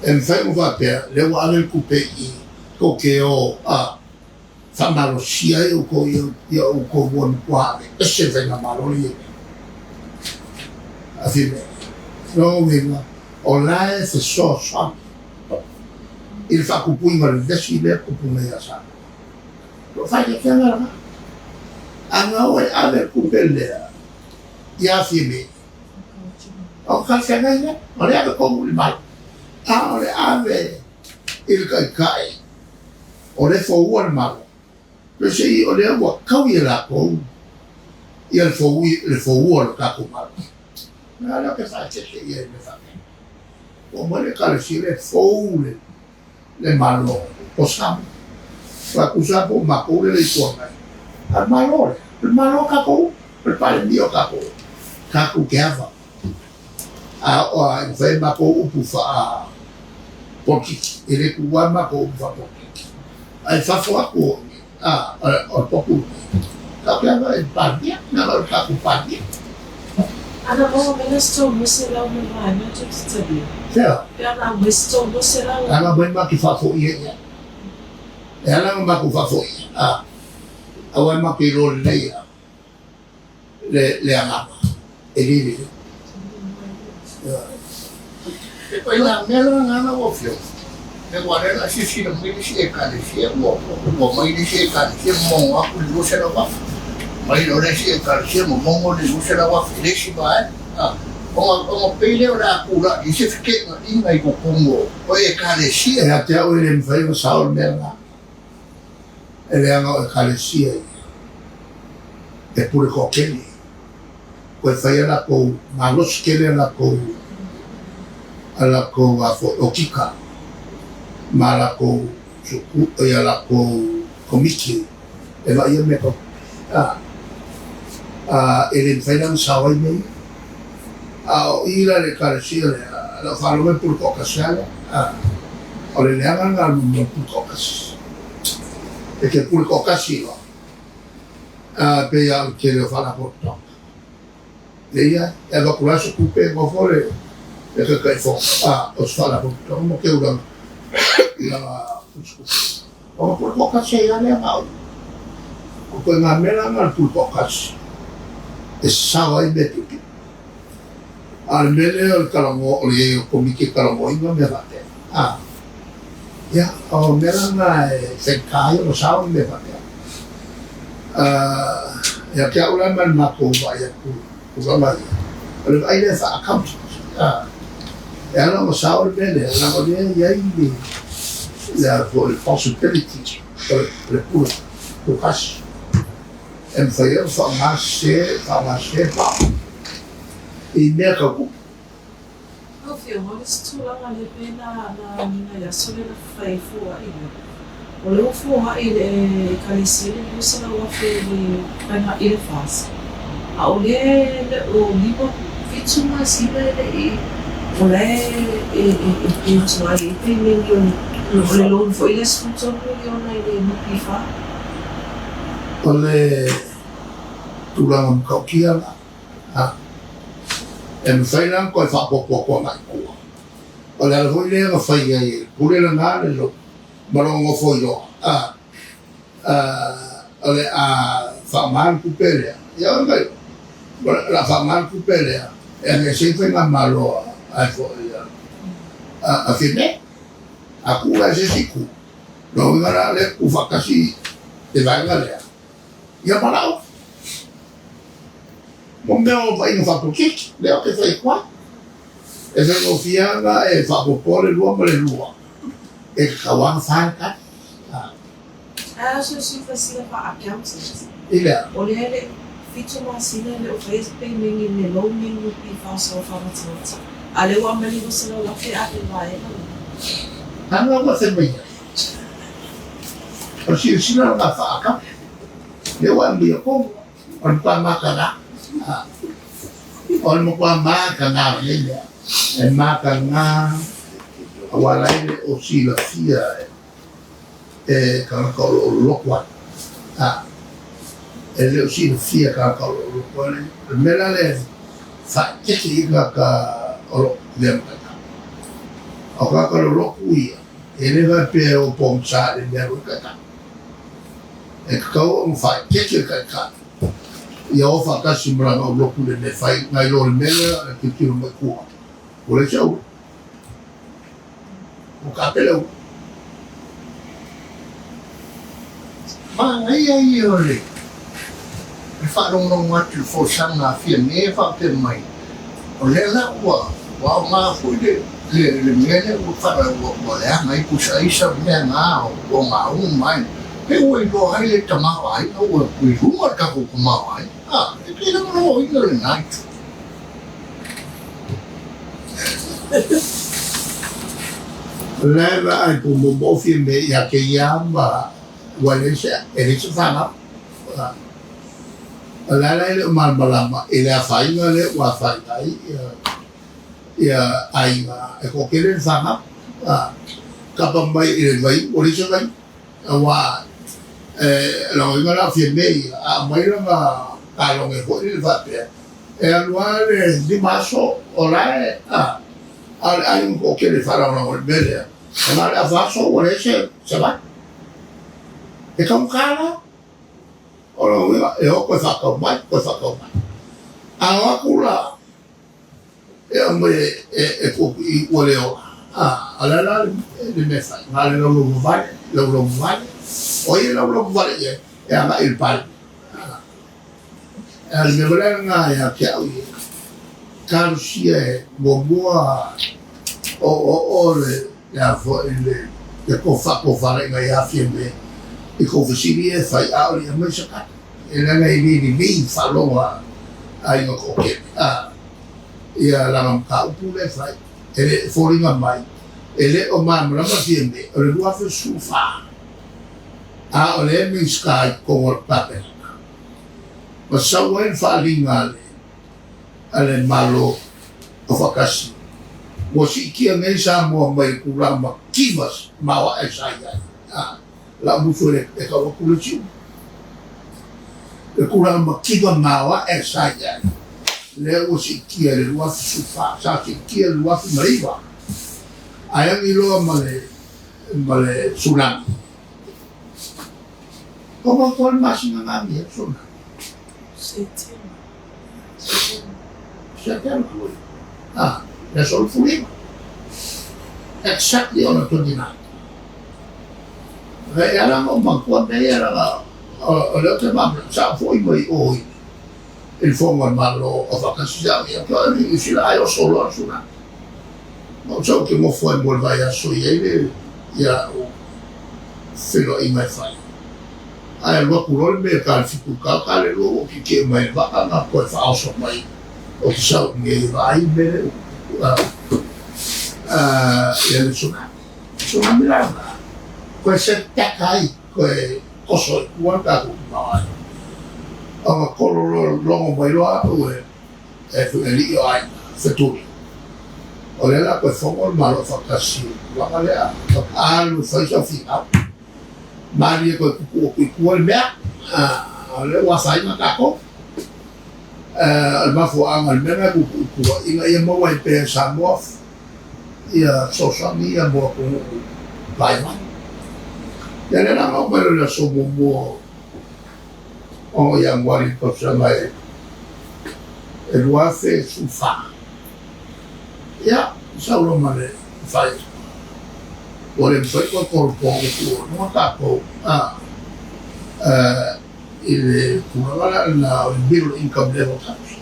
E mafai ona faapea, lea ua ave le tupe i tou te o a faamalosia ai outou ia outou ua matua aveese le faigamalo lea e i ai nei. A fia mea. Lona uiga, o la e fesoasoani i le faatupuina o le vevesi lea e tupu nei ia Samoa. O lo o faaeteetega lena. A na o e ave le tupe lea ia Fiamē, o talafeagai lea, o le ave tonu i le Malo, a o le ave i le Taitai, o lea e foua le Malo. Peiseai o lea ua taui e latou ia le foua o le tatou Malo. O lea ou te faaeteete i ai i mea faapea. Ua aumai le Ekalesia lea e fou le Malo o Samoa. Aua tusa lava po o matou lea e le Itu Agai, a o le Malo lea, o le Malo o tatou uma, o le Palemia o tatou uma, tatou te ava. A oo lava ina fai a matou upu faa-polokiki, e le tuua lava matou upu faa-polokiki. Ae i fafo atu o i, a, o le potu lenei, tatou te ava i le Palemia, leaga o le tatou Palemia. Ana maua mai la se 300 mai vaega tou te talia. Fea? Pe ana aumai se 300. Ana aumai matou te faafoia i ai. E ala ona matou faafoia, a, aua e matou te iloa lelei lava. Le agaga e le lelei. E pai nā mea la ngā lau afioga, e ua lea la silasila mai le isi Ekalesia, ua mai le isi Ekalesia momogo atu le $200,000, mai loa le isi Ekalesia momogo le $200,000 i le isi vaega. Ona pei lea o le a tulai ai se feteenaiga i totonu o Ekalesia. Ia te au e le mafai ona sao le mea lena. E leaga o Ekalesia ia e pule toatele. Toe fai a latou malosi tele a latou a latou a foi okika ma latou suku ia latou komiti e vaaia mea tau a a e le mafai la ona sao ai mea ia. A o i la i le Ekalesia lea, lau faalogo e pule toatasi lava lea. A o le leaga lena o le mea o le pule toatasi. E te pule toatasi loa, a pei lava o le tele o faalapotopotoga. Leia, e avatu la se tupe e nofo le Taitaifono a o se faalapotopotoga ma teu lana tusitusi. Ona pule toatasi ai lava lea na o ia. O ituaiga mea la na o le pule toatasi e sasao ai mea piopio. A o le mea lea o le talanoa o le i ai o le Komiti e talanoaina mea faapea, a, ia, o mea la na e faigata ai ona sao ni mea faapea. Ia te au la ma le matou vaai atu i tulaga ia, o le vaai lea faa-accountant, a, e ala ona sao le mea lea, leaga o lea e i ai le, le a foi, le possibility o le pule toatasi e mafai ai ona faaaoga sese, faaaoga sese pa i mea tau tupe. Lau Afioga, o le isi tulaga lea pei na agiga i aso lea na fai ai fuaai lea, o lea ua fuaai i le Ekalesia le 200,000 i le faiga i le FAS, a o lea e le o lima, fitu masina e le i, o la e pei atu lava i ai pemeni o le loan foi lea 13 miliona i le NPF. O le tulaga matautia la. A, e mafai la ona toe faaopoopo atu agai i tua. O le ala foi lea na fai ai e le pule lena le lotu ma lona nofo iloa, a, a, o le a faaaoga le tupe lea, ia oe mai, o le a faaaoga le tupe lea e aveese ai faigamalo a, foi a, a, a Fiamē. A tuu la i se isi itu, lona uiga la o lea e tuufaatasi le vaega lea, ia valaau. Mo mea o vaaiga faapolokiki, lea ou te fai atu ai. E faigofie lava ona e faaopoopoa le lua ma le lua, e tatau lava ona fa le tali. Ae o se fasila faa-accountant. I le a? O lea e le fitu masina e le o faia se pemeni i le loan i le NPF o sau faamatamata. A o lea ua aumai le 200,000 e ave i le vaega lea. Ana ua fai mai ai. O le silasila lena faa-accountant. Lea ua aumai tonu. O le matua mataga. O le matua mataga o lenei mea. E mataga aua la e le o silafia e tagata o lo o lotu ai. E le o silafia e tagata o lo o lotu ai. O le mea la lea e faaeteete i ai tagata o lo o avea ma taitai. O tagata o lo o lotu ia, e le faapea e o pogisa i le mea e alu ai le taitai. E tatau ona faaeteete le taitai ia o faatasi ma lana aulotu i le mea e fai, nai lo le mea lea e tilotilo mai tua, ua leai se aula. Ua tape le aula. Manaia ia o le faalogologo atu i le folasaga a Fiamē faapea mai, o lea la ua aoga foi le mea lea ua fala ua leaga ai pusa aisa ma mea na o gauga ma ai, pei ua iloa ai le tamaoaiga ua i luga le tatou tamaoaiga. A, e pei e lagolagoina lena itu. O la e vaai po o moomoo Fiamē ia te ia ma ua leai se e leai se fanau. O le ala e le o malamalama i le afaina lea ua afaina ai ia aiga e toatele le fanau. Kapa mai i le vai ua leai se vai. Aua e lagoina la o Fiamē ia, a aumai lana taloge foi lele faapea, e alu lava le lima aso o la e, a o le aiga toatele e faalagolago i le mea lea, e na o le afa aso ua leai se vai. E taugata la. O lona uiga, e o toe faatau mai, toe faatau mai. A o atu la, e aumai e tuu atu i i ua le ola. A, o le a la le mea e fai? Na o le laulau vavale, laulau vavale. O ai e laulau vavale i ai? E agai i le Palemia. A, o le mea foi la lena ia te au ia, talosia e muamua o o le a foi le faatofalaiga ia Fiamē i kou fesili ia e fai, a o le i aumai se tali. E leaga e le lelei i le faalogo a Aiga Toatele, a, ia lana mataupu lea e fai, e le foliga mai e le o malamalama Fiame, o le 2014, a o lea e Minisita i totonu o le Kapeneta, ma sau ai le faaaliga a le a le Malo o Faatasi, ua siitia nei Samoa mai le tulaga mativa maoae sa i ai, a, lau musu e e tau atu le isi upu. Le tulaga mativa maoae sa i ai, lea ua siitia i le 2014, sa siitia i le 2009, ae agi loa ma le ma le tsunami. Ua maua le masina na agi ai le tsunami. Setema. Setema. Ah, le aso 15. Exactly on the 29. E ala na o matua mea ia laga o lea ou te malamalama sa ou foi mai o i le fono a le Malo o faatasi sa ia toe i Niu Sila ai oso loa le tsunami. Ma ou sau ou te nofo ai mo le vaiaso i ai le ia au feiloaiga e fai. Ae alu atu loa le mea ta le 7 i ta le 2 ua ou tietie mai i le vaa na toe faaoso mai ou te sau i inei e vaai le mea lea ia le tsunami. Tsunami la lena, koe setback ai, koe oso i tua le tatou tamaoaiga. Ona kolo loa logo mai loa au e e alii o aiga, fetuli. O lea la koe fono le Malo Afaatasi i le tulaga lea, alu e fai sau finau. Malie koe tupu atu i tua le mea, o lea ua afaina tatou. O le mafuaaga o le mea lena e tupu i tua, ina ia maua ai pea e Samoa ia fesoasoani ia mo atunuu vaivai. Ia lea la na oo mai loa i le aso muamua o Ianuari i le tausaga e 2014, ia, sau loa ma le faaiuga, ua le mafai ona tolopo atu i luga tatou i le tulaga lena o le middle income level country.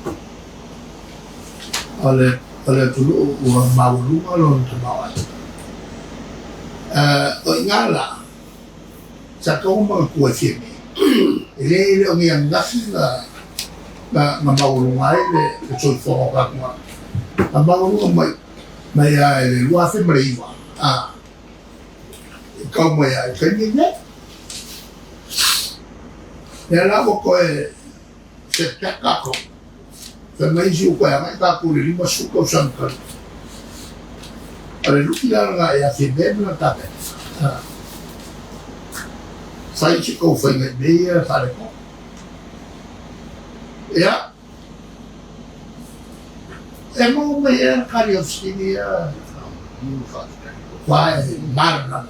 O le o le atunuu ua maualuga lona tamaoaiga. O i ina la, sa tatau ona manatua e Fiame, e le e le o ni ananafi na na maualuga ai le soifuaga o tatou tagata. Na maualuga mai mai lava i le 2009 a i tau mai lava i le taimi lenei. Lea la ua toe setback tatou. Fai mai isi ua toe agai tatou i le 50 tausaga talu ai. O le lu'i la lena ia Fiame ma lana tapena, fai si tou faiga i mea ia faaletonu. Ia, e maua mai ea le tali o fesili ia? Aua e malamalama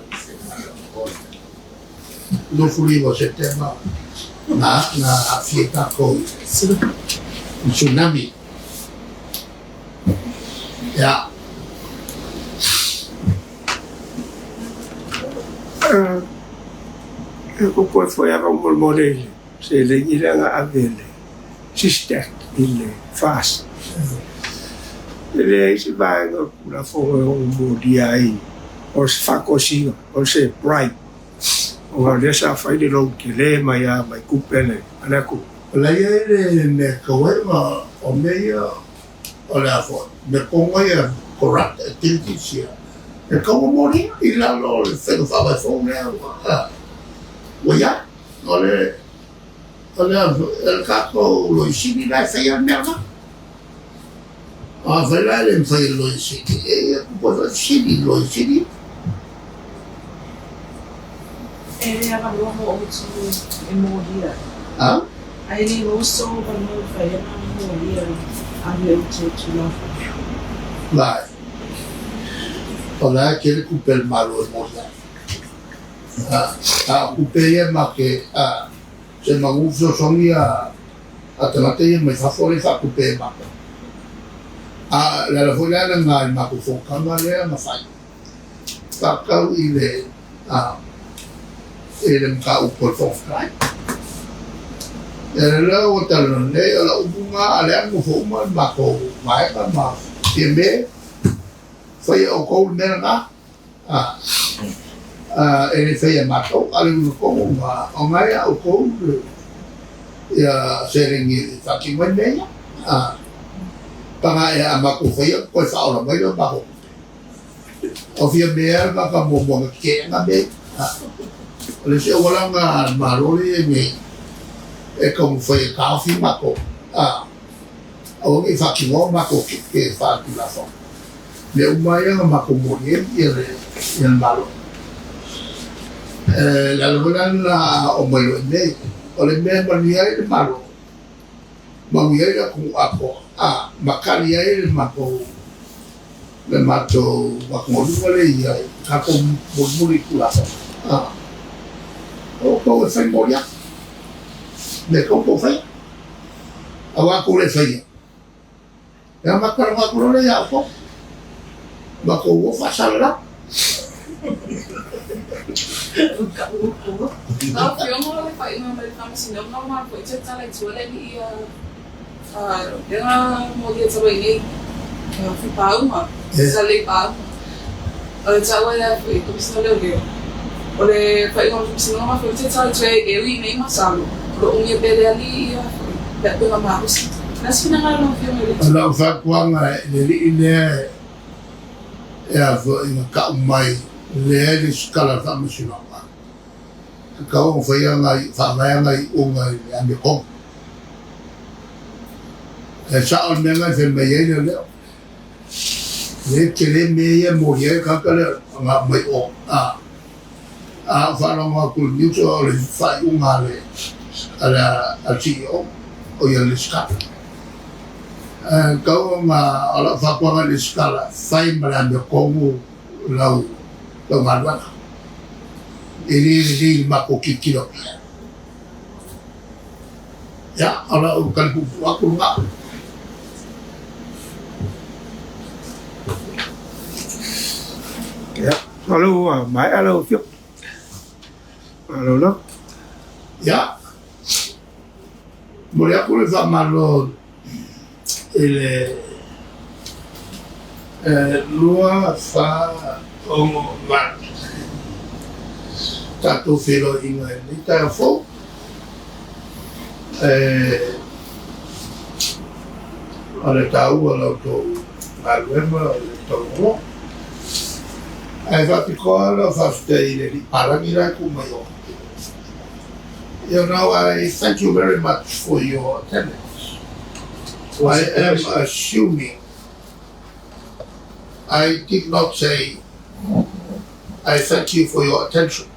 i 29 o Setema na na aafia ai tatou i tsunami. Ia. E kokoe foi a faamolemole i le seleni lea na ave e le SISTAC i le FAST. E leai se vaega o le Tulafono e ono molia ai o se faatosina, o se bribe, ona o lea sa fai le loan tele mai lava mai tupe a le atunuu. O la e i ai le mea e tatau ai ona, o mea ia o le a foi, mea tonu ia corrupt activities ia, e tatau ona molia i lalo o le faiga faavae fou lea ua i ai. O le o le a foi, o le tatou Loia Sili la e faia le mea lena. A fai la e le mafai e le Loia Sili, e i ai tupu ai foi fesili i le Loia Sili. E le avanoa mo outou e molia ai. A? Ae le maua sou avanoa e mafai ai ona molia alu e outou Tulafono. Vai. O la e tele tupe a le Malo e molia ai. A, a o tupe ia ma ke, a, se manu fesoasoani a a tagata ia mai fafo lea e faatupe e matou. A o le ala foi lea lena i le matou fonotaga lea na fai, faatau i le a i le mataupu a le Fofoga Fetalai. Ia lea ua talanoa nei, o lau upu lena a lea nofo uma le matou vaega ma Fiame, faia e outou le mea lena. A, e le faia e matou, a o le uiga tonu lena, o lena ia outou ia seleni e faatino ai mea ia. A paga ea a matou faia toe faaola mai lea o matou tupe. O fia mea e maka muamuaga teteenga mea ia. A o le isi aualaga a le Malo lea e i ai nei e taumafai e taofi matou, a aua ne i faatinoa matou tiute faaletulafono. Mea uma lava ia na matou moli ai le Malo. O le ala foi la lena a oo mai loa i mea ia, o le mea e manuia ai le Malo, manuia ai le atunuu atoa, a ma tali ai le matou le matou atugaluga lea e i ai, tatou mulimuli i Tulafono. A o outou e fai moliaga, mea e outou faia. Aua a outou le faia, ia matou talanoa atu loa lea ia outou, matou o faasalalau. Lau Afioga o le faaiuga mai le Faamasinoga ua mafua ai toe tala i tua le alii lea na molia talu ai nei, Fipauga, Saleipauga. O le taua ia foi Komesina o Leoleo, o le faaiuga o le Faamasinoga ua mafua ai toe tala i tua e ui nei masalo o lo o umia pea e le alii ia foi le auupega malosi. O le a se finagalo o lau Afioga i le O lau fautuaga i le alii lea e a foi na tau mai leai le isi tala a le Faamasinoga, tatau ona faia ana faavae ana iuga i le amiotonu. E sao le mea lena e fai mai ai leoleo. Le tele mea ia e moli ai le tagata lea na aumai o. A, a ou faalogo atu i le news o le faaiuga a le a le a le CEO o ia le Resitala. E tatau ona o lau fautuaga i le Resitala, fai ma le amiotonu lau lau galuega. E le lelei i le matou tilotilo atu i ai. Ia, o lau tali puupuu atu lena. Ia, masalo ua maea lau Afioga. Malo lava. Ia, momoli atu le faamalo i le 2, 4, 6, 8 tatou feiloaiga i lenei taeao fou. O le taua o la outou galuega o le taualoa. Ae faapitoa lau faafetai i le alii palagi la e tu mai o. I thank you very much for your attendance. I am assuming I did not say I thank you for your attention,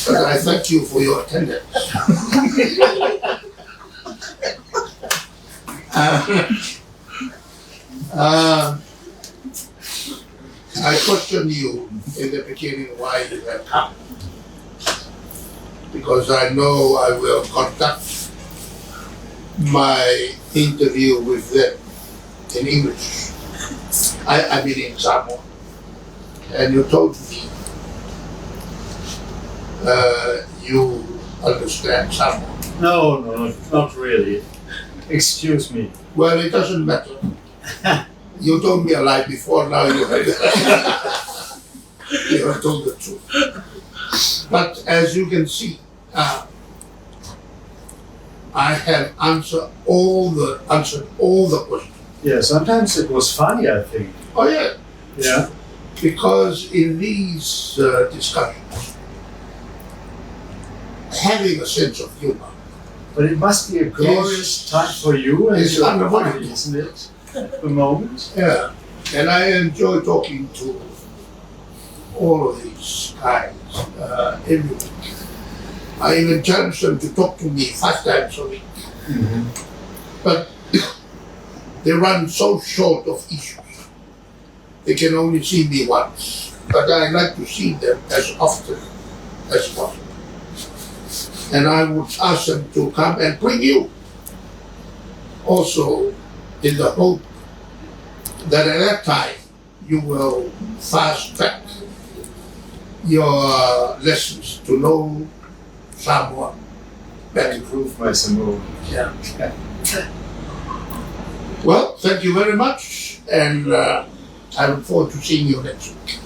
but I thank you for your attendance. I questioned you in the beginning why you have come, because I know I will conduct my interview with them in English. I mean in Samoan. And you told me you understand Samoan. No, not really. Excuse me. Well, it doesn't matter. You told me a lie before, now you have, you have told the truth. But as you can see, I have answered all the questions. Yeah, sometimes it was funny, I think. Oh yeah. Yeah. Because in these discussions, having a sense of humor. But it must be a glorious time for you and It's your unavoidable. family, isn't it? The moment. Yeah, and I enjoy talking to all of these guys every week. I even challenge them to talk to me 5 times a week. But they run so short of issues. They can only see me once. But I like to see them as often as possible. And I would ask them to come and bring you also, in the hope that at that time you will fast track your lessons to know someone better. Improve my Samoan. Yeah. Well, thank you very much, and I look forward to seeing you next week.